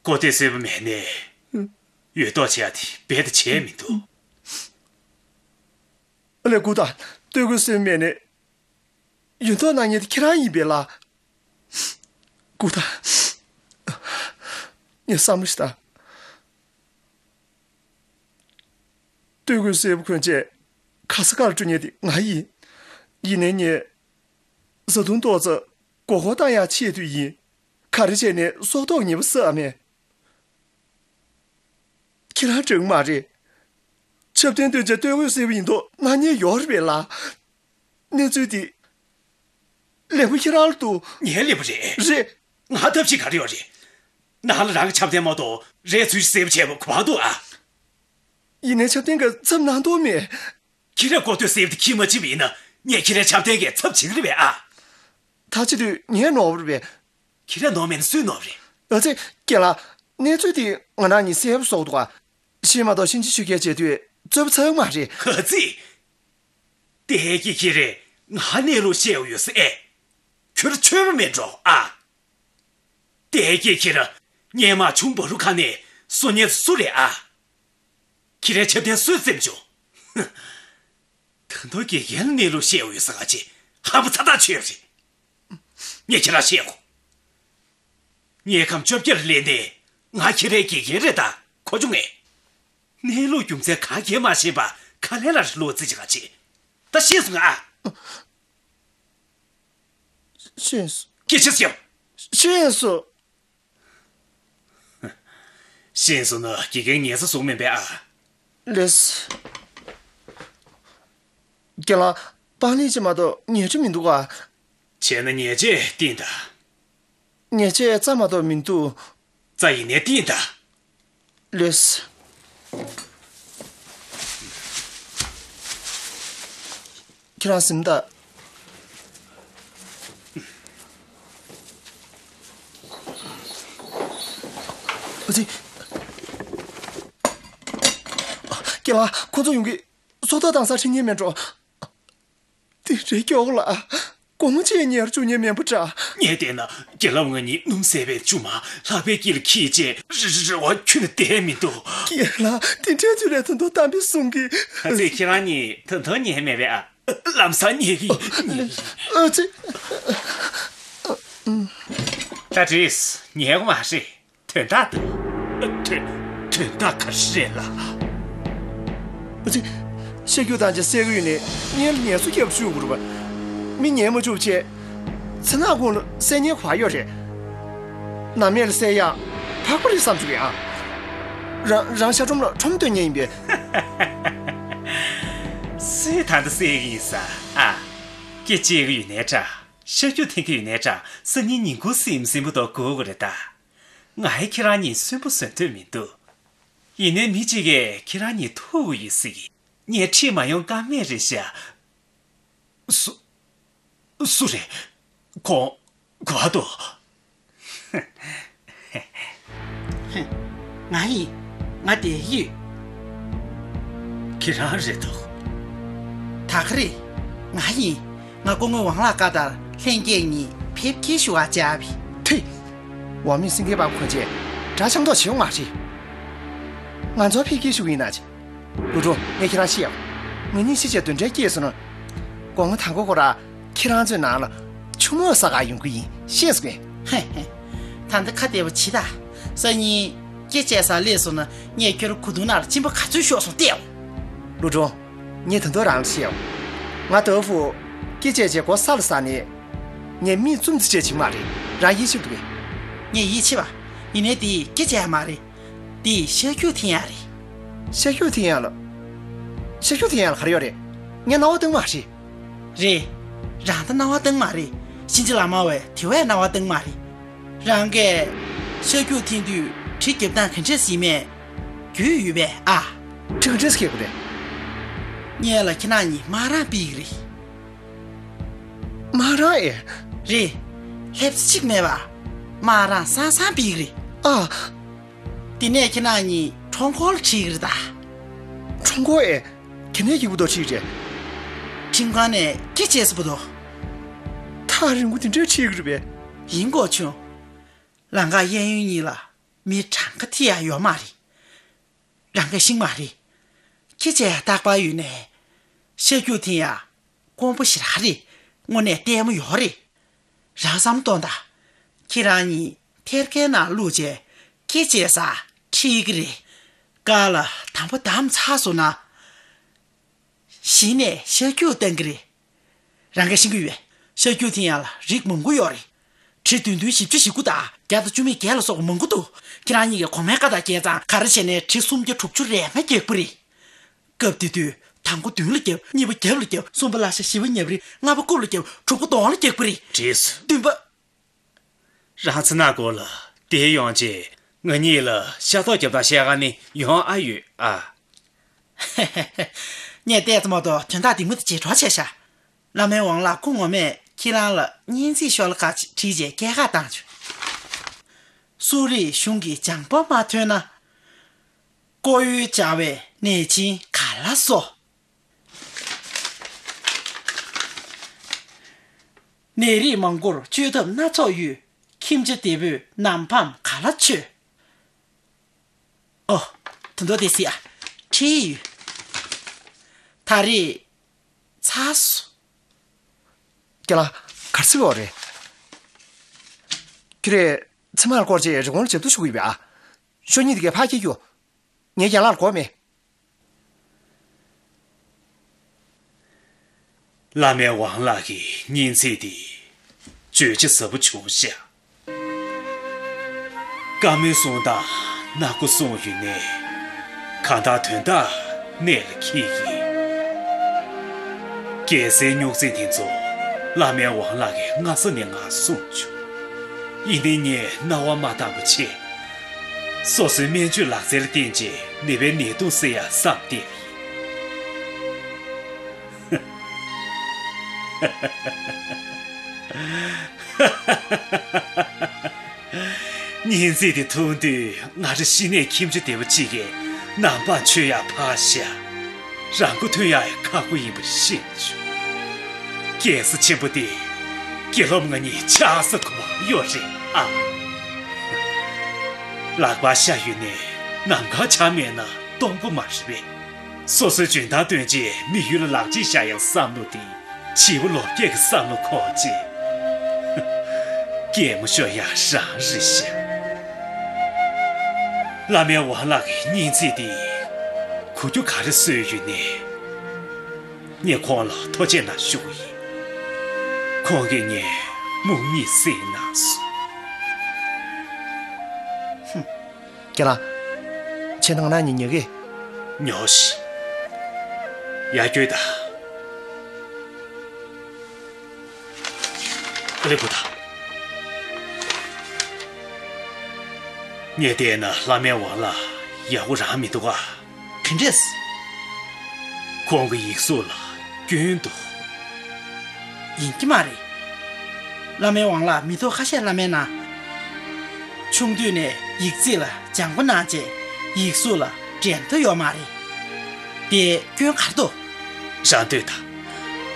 ཀོ་ཏེ་སེར་པོ་མེད་ནས་འོས་གཏོགས་བྱེད་ཡག་དེ་རྦད་དེ་བྱས་མི་འདུག་ལགས། སྒུག་དང་། སྟོད་གོས་སེར་པོ་མས་ནས་ཡོད་མདོག་གནང་མཁན་དེ་ཁྱེད་རང་ཡིན་པས་ལགས། སྒུག་དང་། ངས་བསམ་བློ་ཞིག་བཏང་། སྟོད་གོས་སེར་པོ་གོན་བྱས་ག་ས་ག་ལ་འགྲོ་མཁན་དེ་ང་ཡིན། ཡིན་ནའི་ངས་བཟའ་བཏུང་ཏོག་ཙམ་མགོ་སྐོར་བཏང་ཡག་ཆེད་དུ་ཡིན། ག་རེ་བྱས་ནས་སྲོག་ཐོག་ཉེས་པ་བསགས་མེད། ཁྱེད་རང་འདྲ་གི་མ་རེད། ཆབ་གདན་སྟོན་བྱས་སྟོད་གོས་སེར་པོ་ཡིན་མདོག་གནང་མཁན་ཡོད་རེད་པས་ལགས། གནས་ཚུལ་འདི་ལན་པོ་ཁྱེད་རང་ལ་འདུག་ངའི་ལན་པོ་རེད། རེད། ང་ཐབས་ཤེས་ག་རེ་ཡོད་རེད། ནང་ལ་རང་གི་ཆབ་གདན་མ་གཏོགས་རས་ཚུལ་ཞིག་སེར་པོ་བྱས་པ་ག་པར་འདུག་ཨ། ཡིན་ནའི་ཆབ་གདན་གྱི་ཚབ་གནང་མདོག་མེད། ཁྱེད་རས་ཀོ་ཐོས་སེ་བ་དེ་ཁྱེར་མ་ཕྱིན་པ་ཡིན་ན་ངས་ཁྱེད་རའི་ཆབ་གདན་གྱི་ཚབ་བྱེད་ཀྱི་རེད་པས་ཨ། ད་བྱེད་དུས་ངས་ནོར་བ་རེད་པས། ཁྱེད་རས་ནོར་མེད་ན་སུས་ནོར་བ་རེད། ཨ་ཙི། རྒན་ལགས། གནས་ཚུལ་དེ་ང་རང་གཉིས་གསལ་པོ་བཟོ་གི་འདུག་ག་གཞན་མ་གཏོགས་གཤིན་རྗེ་ཆོས་རྒྱལ་བྱེད་དུས་རྩོད་པ་ཚར་གི་མ་རེད། ཨ་ཙི། དེ་གི་ཁྱེད་རས་ང་གནས་ལུགས་བཤད་ཡོད་ཟེར་ཨེ། ཁྱོད་ཆོས་པ་མེད་འགྲོ་ཨ། དེ་གི་ཁྱེད་ར་སྔོན་མ་ཆུང་བ་རུ་ཁ་ནས་སུ་ཉེ་སུ་རེད་ཨ། ཁྱེད་རའི་ཆབ་གདན་སུས་བཙེམས་བྱུང་། ཧུ། ད་དུང་དགེ་རྒན་ལ་གནས་ལུགས་བཤད་འོས་ས་ག་ཅི་ཧམ་པ་ཚ་ཐག་ཆོད་རེད། ངས་ཁྱེད་རང་བཤད་གོ། དངོས་ཁམས་བཅོ་བརྒྱད་ལ་སླེབས་ནས་ང་ཁྱེད་རའི་དགེ་རྒན་རེད་ད་གོ་བྱུང་ངས། གནས་ལུགས་རྒྱུ་མཚན་གང་ཡང་མ་ཤེས་པ་ག་ལེ་ལ་རེ་ལོ་རྩིས་བྱེད་ག་ཅི། ད་ཤེས་སོང་ང་ཨ། ཤེས་སོང་། སྐད་ཆ་སེ་བ། ཤེས་སོང་། ཤེས་སོང་ན་དགེ་རྒན་ཉལ་ས་བཟོ་མིན་པས་ཨ། ལགས། རྒན་ལགས། པང་ལེབ་ཅིག་མ་གཏོགས་ཉལ་ཁྲི་མི་འདུག་ག་བྱས་ན་ཉལ་ཆས་བསྟན་དང་། ཉལ་ཆས་རྩྭ་མ་གཏོགས་མི་འདུག་རྩྭ་ཡིན་ནའི་བསྟན་དང་། ལགས། ཁྱེད་རང་གཟིམ་དང་། ཨ་ཙི། རྒན་ལགས། ཁོ་ཚོ་ཡོང་གི། སྲོག་ཐོག་བཏང་སར་ཁྲིད་ཉན་མེད་འགྲོ། དེ་རེད་སྐྱོ་གོ་ལགས། དགོང་མོ་ཆེ་ཉལ་བཅུག་ཉན་མེད་པ་འདྲ། ངས་བལྟས་ན་རྒན་ལགས་ང་གཉིས་སྣུམ་ཟད་པའི་ཆུ་མ་ལྷགས་པའི་དཀྱིལ་ལ་འཁྱིལ་བྱས་རེ་རེ་རེ་བ་ཁྱོན་ནས་བསྡད་མི་འདུག་རྒན་ལགས། དེ་འདྲའི་དུས་ལ་ད་དུང་གཏམ་དཔེ་གསུང་གི། ཨ་ཙི། ཁྱེད་རང་གཉིས་ད་དུང་ཉལ་མེད་པས་ཨ། ལམ་སང་ཉལ་གི་ཡིན། ཨ་ཙི། ད་བྲིས། ཉལ་གོ་མ་རེད། དོན་དག་འདུག་དོན་དོན་དག་ག་རེ་རེད་ལགས། ཨ་ཙི། ཤ་རྒྱུས་བཏང་བྱས་བསད་ཀྱི་ཡོད་ནའི་སྔོན་ལ་ཉལ་ཚུལ་རྒྱབ་བཅུག་དགོས་རེད་པ། མི་ཉལ་མ་བཅུག་བྱས། མཚན་ནག་ཁོང་ལ་བསད་ཉལ་ག་པར་ཡོད་རེད། ནམ་མེད་ལ་བསད་ཡག་ཕག་པ་རེད་བསམ་བཅུག་གི་ཨ། རང་རང་ཤ་ཁྲོམ་ལ་ཁྲོམ་སྟོན་ཉན་ཡིན་པས། སུས་ད་ལྟ་བསད་ཀྱི་ཡིན་ས་ཨ། སྐེ་བཅད་ཀྱི་ཡོད་ནའི་འདྲ། ཤ་རྒྱུས་འཐེན་གྱི་ཡོད་ནའི་འདྲ། སང་ཉིན་ཉིན་གུང་གཟིམ་གཟིམ་པོ་དང་སྒུག་དགོས་རེད་ད། ང་ཡི་ཁྱེད་རང་གཉིས་གསོན་པོ་བཟོ་འདོད་མི་འདུག་ཡིན་ནའི་མི་གཅིག་གིས་ཁྱེད་རང་གཉིས་ཐུག་དགོས་ཡོད་སྲིད་ཀྱི། ངས་ཁྲིད་མ་ཡོང་ཀ་མེད་རེད་ཤག་སུ། སུ་རེད། ཁོང་། ག་པར་འདུག་ང་ཡིན། ང་བསྡད་ཡོད། ཁྱེད་རང་རེད་འདུག་ད་ག་རེད། ང་ཡིན། ང་སྐུ་ངོ་ཝང་ལགས་བཀའ་ལྟར་ལྷན་རྒྱས་གཉིས་ཕེབས་སྐྱེལ་ཞུ་བར་བཅར་བས། ཐེ། ཝང་མིན་སེང་གེ་པ་ཁོ་ཚོས་དགྲ་ཆགས་མདོག་བྱེད་ཡོང་མ་རེད། ང་ཚོ་ཕེབས་སྐྱེལ་ཞུ་གི་ཡིན་ན་ཅི། ལུའུ་ཀྲུང་། ངས་ཁྱེད་རང་བཤད་ཡོད། ང་གཉིས་ཤི་བྱས་གདོན་འདྲེ་སྐྱེས་སོང་ན། དགོང་མོ་དང་པོ་ཁོ་རང་ཁྱེད་རང་ཚོའི་ནང་ལ་ཆུ་མོག་ཟ་གར་ཡོང་གི་ཡིན། ཤེས་སོང་ངས། ཧེ་ཧེ། ད་ལྟ་ཁ་བདེ་པོ་བྱེད་ད། སང་ཉིན་སྐེ་བཅད་སར་སླེབས་སོང་ན་ངས་ཁྱོད་རང་གོས་ཐུང་ནང་ལ་གཅིན་པ་ག་ཚོད་ཤོར་སོང་བལྟས་ཡོང་། ལུའུ་ཀྲུང་། ངས་ད་དུང་རང་ལ་བཤད་ཡོད། ང་ད་ཕུ་སྐེ་བཅད་བྱས་མགོ་ས་ལ་ཟག་ནས། ངས་མིག་བཙུམ་ཙམ་བྱས་བྱུང་མ་རེད། རང་ཡིད་ཆེས་འདུག་གས། ངས་ཡིད་ཆེས་པ། ཡིན་ནའི་དེ་སྐེ་བཅད་ཡག་མ་རེད། དེ་ཤ་རྒྱུས་འཐེན་ཡག་རེད། ཤ་རྒྱུས་འཐེན་ཡག་ལ། ཤ་རྒྱུས་འཐེན་ཡག་ལ་ག་རེ་ཡོད་རེད། ངས་རྣ་བ་གཏོང་མ་རེད། རེད། རང་ད་རྣ་བ་གཏོང་མ་རེད། གཤིན་རྗེ་ལག་དམར་བས་དེ་བས་རྣ་བ་གཏོང་མ་རེད། རང་གིས་ཤ་རྒྱུས་འཐེན་དུས་གྲི་རྒྱབ་སྟངས་ག་འདྲས་ཡིན་མེད་རྒྱུས་ཡོད་པས་ཨ། གྲི་ག་འདྲས་རྒྱག་དགོས་རེད། སྔོན་ལ་ཁྱེད་རང་གཉིས་དམག་རང་སྤེལ་གི་རེད། དམག་རང་ཨེ། རེད། སླེབས་ས་གཅིག་མེད་པ། དམག་རང་སང་སང་སྤེལ་གི་རེད། ཨ། དེ་ནས་ཁྱེད་རང་གཉིས་ཁྲོམ་སྐོར་ལ་ཁྲིད་ཀྱི་རེད་ད། ཁྲོམ་སྐོར་ཨེ། ག་ནས་སྐྱིད་པོ་འདུག་ཁྲིད་རེད། ཁྲིམས་ཁང་ནས་སྐེ་བཅད་ས་བུ་འདུག་ཐག་རིང་པོ་དེ་འདྲས་ཁྲིད་ཀྱི་རེད་པས། ཡིན་གོ་བྱུང་། ལམ་ཁ་གཡས་གཡོན་གཉིས་ལ་མི་གྲངས་ཀ་ཐི་ཡ་ཡོད་མ་རེད། རང་གིས་ཤེས་མ་རེད། སྐེ་བཅད་ཡག་རྟག་པར་ཡོད་ནའི། ཤ་རྒྱུག་དེ་ཡང་དཀོན་པོ་ཞེ་དྲག་རེད། དངོས་གནས་ལྟད་མོ་ཡོད་རེད། རང་བསམ་གཏོང་དང་། ཁྱེད་རང་གཉིས་ཐེར་ཀའི་ནང་བླུགས་བྱས་སྐེ་བཅད་ས་ཁྲིད་ཀྱི་རེད། ཀ་ལ་དང་པོ་བསྡམས་ཚར་སོང་ན། གཞི་ནས་ཤ་རྒྱུག་བཏང་གི་རེད། རང་གིས་ཤེས་ཀྱི་ཡོད། ཤ་རྒྱུག་དེ་ཡང་ལ་རིགས་མང་པོ་ཡོད་རེད། གྲི་བདུན་བདུན་བཞི་བཅུ་ཞེ་དགུ་དང་བརྒྱ་དང་བཅུ་མེད་བརྒྱད་ལ་སོགས་པ་མང་པོ་འདུག་ཁྱེད་རང་གཉིས་ཀྱིས་གོང་མའི་བཀའ་དང་བཅས་ཙང་ག་རེ་བྱས་ནས་གྲི་སུམ་བརྒྱ་དྲུག་ཅུ་རེ་ལྔ་རྒྱག་པ་རེད། སྐབས་དེ་དུས་དང་པོ་བདུན་ལ་རྒྱབ། གཉིས་པ་རྒྱབ་ལ་རྒྱབ། གསུམ་པ་ལ་ཤ་བཞི་པ་ཉབ་རེ། ལྔ་པ་རྐུབ་ལ་རྒྱབ། དྲུག་པ་གདོང་ལ་རྒྱག་པ་རེད། བྲིས་སོ། བདུན་པ། རང་ཚོ་ནག་སྐོར་ལ་དེ་ཡོང་རྗེས་ང་གཉིས་ལ་ཤ་ཐོག་རྒྱབ་དང་བཤད་ག་ནི་ཡོང་ཨ་ཡོད་ཨ། ངས་བལྟས་ཙམ་མ་གཏོགས་དོན་དག་འདི་མོ་དེ་ཇེ་སྒྲོག་བྱས་ཤག་བླ་མའི་ཝང་ལགས་སྐུ་ངོ་མས་ཁྱེད་རང་ལ་སྙན་ཚིག་ཤོ་ལོ་ཀ་ཅིག་བྲིས་རྗེས་སྐྱེལ་ཁ་བཏང་བྱུང་། སུ་རིག་གཞུང་གི་སྦྱངས་པ་མ་ཐོན་ན། ཀོ་ཡུལ་བྱ་བའི་ནད་ཆེན་ག་ལ་གསོ། ནད་རིགས་མང་པོར་བཅོས་ཐབས་སྣ་ཚོགས་ཡོད། ཁྱིམ་བྱ་བདེ་པོས་ནམ་ཕམ་ག་ལ་བཅོས། ཨོ། ད་དུང་དེ་སྲིད་ཨ། ཁྲིད་ཡོད། ད་རེས་ཚར་སོང་། ཁྱེད་རང་ག་རེ་ཟེར་བ་རེད། ཁྱོད་རེད། ཚེ་མར་སྐོར་རྗེས་རི་བོང་ལ་འཇབ་རྡུལ་ཤུགས་ཡོད་པས་ཨ། ཤོ་གཉིས་དེ་གས་ཕར་སྐྱེལ་རྒྱུ། ངའི་རྒན་ལགས་ལ་དགོས་མེད། བླ་མའི་ཝང་ལགས་ཀྱི་སྙན་ཚིག་འདི་བརྗོད་བྱ་ཟབ་པོ་བྱུང་ཤག་བཀའ་མོལ་གསུངས་དང་སྣ་སྒོ་གསུངས་ཡོད་ནའི། གང་ལྟར་དོན་དག་གནད་ལ་འཁེལ་གྱི། རྒྱལ་སྲས་སྨྱུག་རྩེ་འདི་ཚོ་བླ་མའི་ཝང་ལགས་ཀྱིས་སྔ་ས་ནས་ང་གསུངས་བྱུང་། ཡིན་ནའི་ངས་རྣ་བ་མ་གཏད་པ་བྱས། སོ་སོའི་སྨན་བཅོས་ལག་རྩལ་ལ་བརྟེན་བྱས་ནད་པའི་ནད་དུག་སེལ་ཡག་བསམ་བསྡད་པ་ཡིན། སྙན་ཚིག་དེ་ཐོས་དུས་ང་རང་གཤིས་ནས་ཁྱིམ་བྱ་བདེ་པོ་གཅིག་གིས་ནང་པ་ཆོས་ཡག་ཕར་བཞག་རང་མགོ་ཐོན་ཡག་ཡང་ཁག་པོ་ཡིན་པ་ཤེས་བྱུང་། རྒྱལ་ས་ཆེན་པོ་དེ་དགེ་སློབ་ང་གཉིས་ཆགས་ས་ཁོ་པ་ཡོད་རེད་ཨ། ལག་པར་ཤ་ཡོད་ནས་ནམ་མཁར་བྱ་མེད་ན་སྟོང་པ་མ་རེད་པས། སོ་སོའི་འཇོན་ཐང་བཏོན་རྗེས་མི་ཡུལ་ལ་ལག་རྗེས་བཞག་ཡག་བསམ་བློ་དེ་བྱིས་པ་ལོ་བརྒྱད་ཀྱི་བསམ་བློ་ཁོག་ཅིག་གད་མོ་ཤོར་ཡག་རང་རེད་ཤག་བླ་མའི་ཝང་ལགས་ཀྱི་སྙན་ཚིག་འདིས་གོ་རྒྱུ་ག་རེ་བཟོས་ཡོད་ནས། ངས་ཁོང་ལ་ཐུགས་རྗེ་གནང་ཞུ་གི་ཡིན། ཁོང་གིས་ངའི་རྨོངས་གཉིད་སེལ་གནང་སོང་། ཧུམ། ཁྱེད་རང་། ཁྱེད་ནང་ན་ཉིན་ཉལ་གི་ཉོ་ཤི། ཡར་སྐྱོད་དང་། ཨ་ལེ་བུ་དང་། ངས་བལྟས་ན་བླ་མའི་ཝང་ལགས་ཡག་པོ་རང་མི་འདུག་ག་ག་འདྲས། ཁོང་གི་ཡིག་གཟུགས་ལ་སྐྱོན་འདུག་ཡིན་གྱི་མ་རེད། བླ་མའི་ཝང་ལགས་མི་ཐོག་ཁ་ཤས་བླ་མའི་ནང་། ཆུང་དུས་ནས་ཡིག་རྩིས་ལ་སྦྱང་པོ་གནང་རྗེས་ཡིག་གཟུགས་ལ་འགྲན་ཟླ་ཡོད་མ་རེད། དེ་སྐྱོན་ག་རེ་འདུག་རང་ལྟོས་དང་།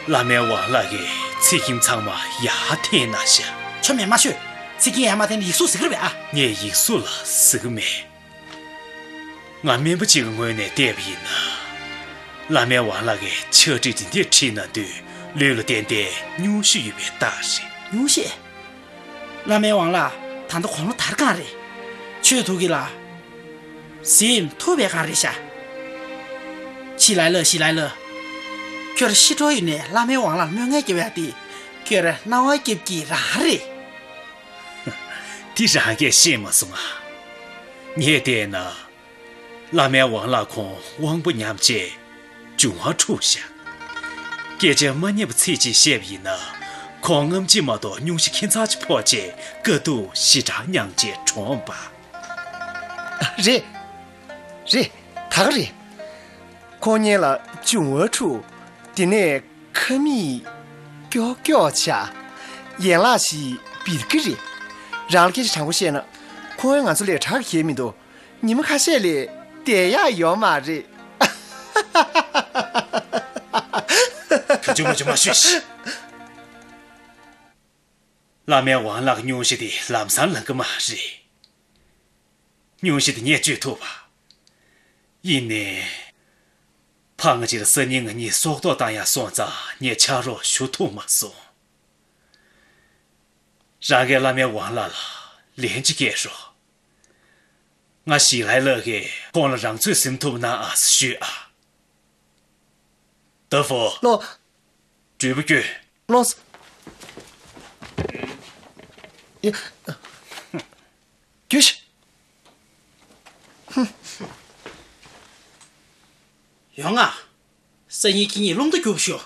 བླ་མའི་ཝང་ལགས་ཀྱིས་ཚེག་ཁྱིམ་ཚང་མ་ཡར་འཐེན་གནང་ཤག་ཆོ་མེད་མ་ཤོད། ཚེག་ཁྱིམ་ཡར་མ་འཐེན་ན་ཡིག་གཟུགས་ཟེར་གི་རེད་པས་ཨ། ངས་ཡིག་གཟུགས་ལ་ཟེར་གི་མེད། ང་སྨན་པ་གཅིག་གི་ངོས་ནས་བལྟས་པ་ཡིན་ན། བླ་མའི་ཝང་ལགས་ཀྱིས་ཕྱག་བྲིས་འདི་འདྲ་བྲིས་གནང་དུས་ལུས་ལ་ཏན་ཏན་སྙུང་གཞི་ཡོད་པའི་རྟགས་རེད། སྙུང་གཞི། བླ་མའི་ཝང་ལགས་ད་ལྟ་དགུང་ལོ་དར་སྒང་རེད། ཆོས་ཐུགས་ཀྱི་ལ། གཟིམ་ཐུབ་པའི་སྒང་རེད་ཤག་ཞི་ལའི་ལ། ཞི་ལའི་ལ། ཁྱོད་ཤི་འགྲོ་ཡོད་ནས་བླ་མའི་ཝང་ལགས་སྨོན་ངན་སྐྱེ་བ་དེ་ཁྱོད་སྣང་བ་སྐྱིད་ཀྱི་རང་རེད། དེ་རང་གིས་ཤེས་མ་སོང་ང་། ངས་བལྟས་ན། བླ་མའི་ཝང་ལགས་ཁོང་དབང་པོ་ཉམས་བྱས་འབྱུང་བ་འཁྲུགས་ཤག་སྐད་ཆ་མ་སྙན་པ་ཚིག་གཅིག་བཤད་པ་ཡིན་ན། ཁོང་རྔམ་བརྗིད་མ་གཏོགས་སྙུང་གཞི་ཁྱད་མཚར་ཅིག་ཕོག་རྗེས་དཀའ་སྡུག་ཞེ་དྲག་མྱངས་རྗེས་གྲོངས་པ། རེད། རེད། ད་ག་རེད། ཁོང་སྔོན་ལ་འབྱུང་བ་འཁྲུགས། དེ་ནས་ཁ་མིག་ཀྱོག་ཀྱོག་ཆགས། ཡན་ལག་ཞིག་སྦིར་གི་རེད། རང་ལ་སྐད་ཆ་དྲང་པོ་བཤད་ན། ཁོང་ང་ཚོ་ལས་དྲག་གི་མི་འདུག་ཉི་མ་ཁ་ཤས་ལས་བསྡད་ཡག་ཡོད་མ་རེད། ག་ཅུ་མ་ཅུ་མ་ཤོད་ཤིག་བླ་མའི་ཝང་ལགས་སྙུང་གཞི་དེ་ལམ་སང་ལངས་གི་མ་རེད། སྙུང་གཞི་དེ་ངས་གཅོད་ཐུབ་པ། ཡིན་ནའི། ཕ་ང་ཅིར་སང་ཉིན་ང་གཉིས་སྲོག་ཐོག་བཏང་ཡག་སོང་ཙང་ངས་ཕྱག་རོགས་ཞུ་ཐུབ་མ་སོང་། རང་གི་བླ་མའི་ཝང་ལགས་ལ་ལན་ཅིག་སྐྱེལ་རོགས། ང་ཞིག་ལའི་ལགས་ཀྱིས་ཁོང་ལ་རང་ཚོད་ཟིན་ཐུབ་ན་ཨ་ཞུས་ཨ། ཏ་ཧྥོ། ལོ། བྲུས་པ་སྐྱོན། ལོ། ཡ། སྐྱོ་ཤི། ཡོང་ང་། སང་ཉིན་ཁྱེད་གཉིས་རླུང་རྟ་རྒྱུག་ཤོག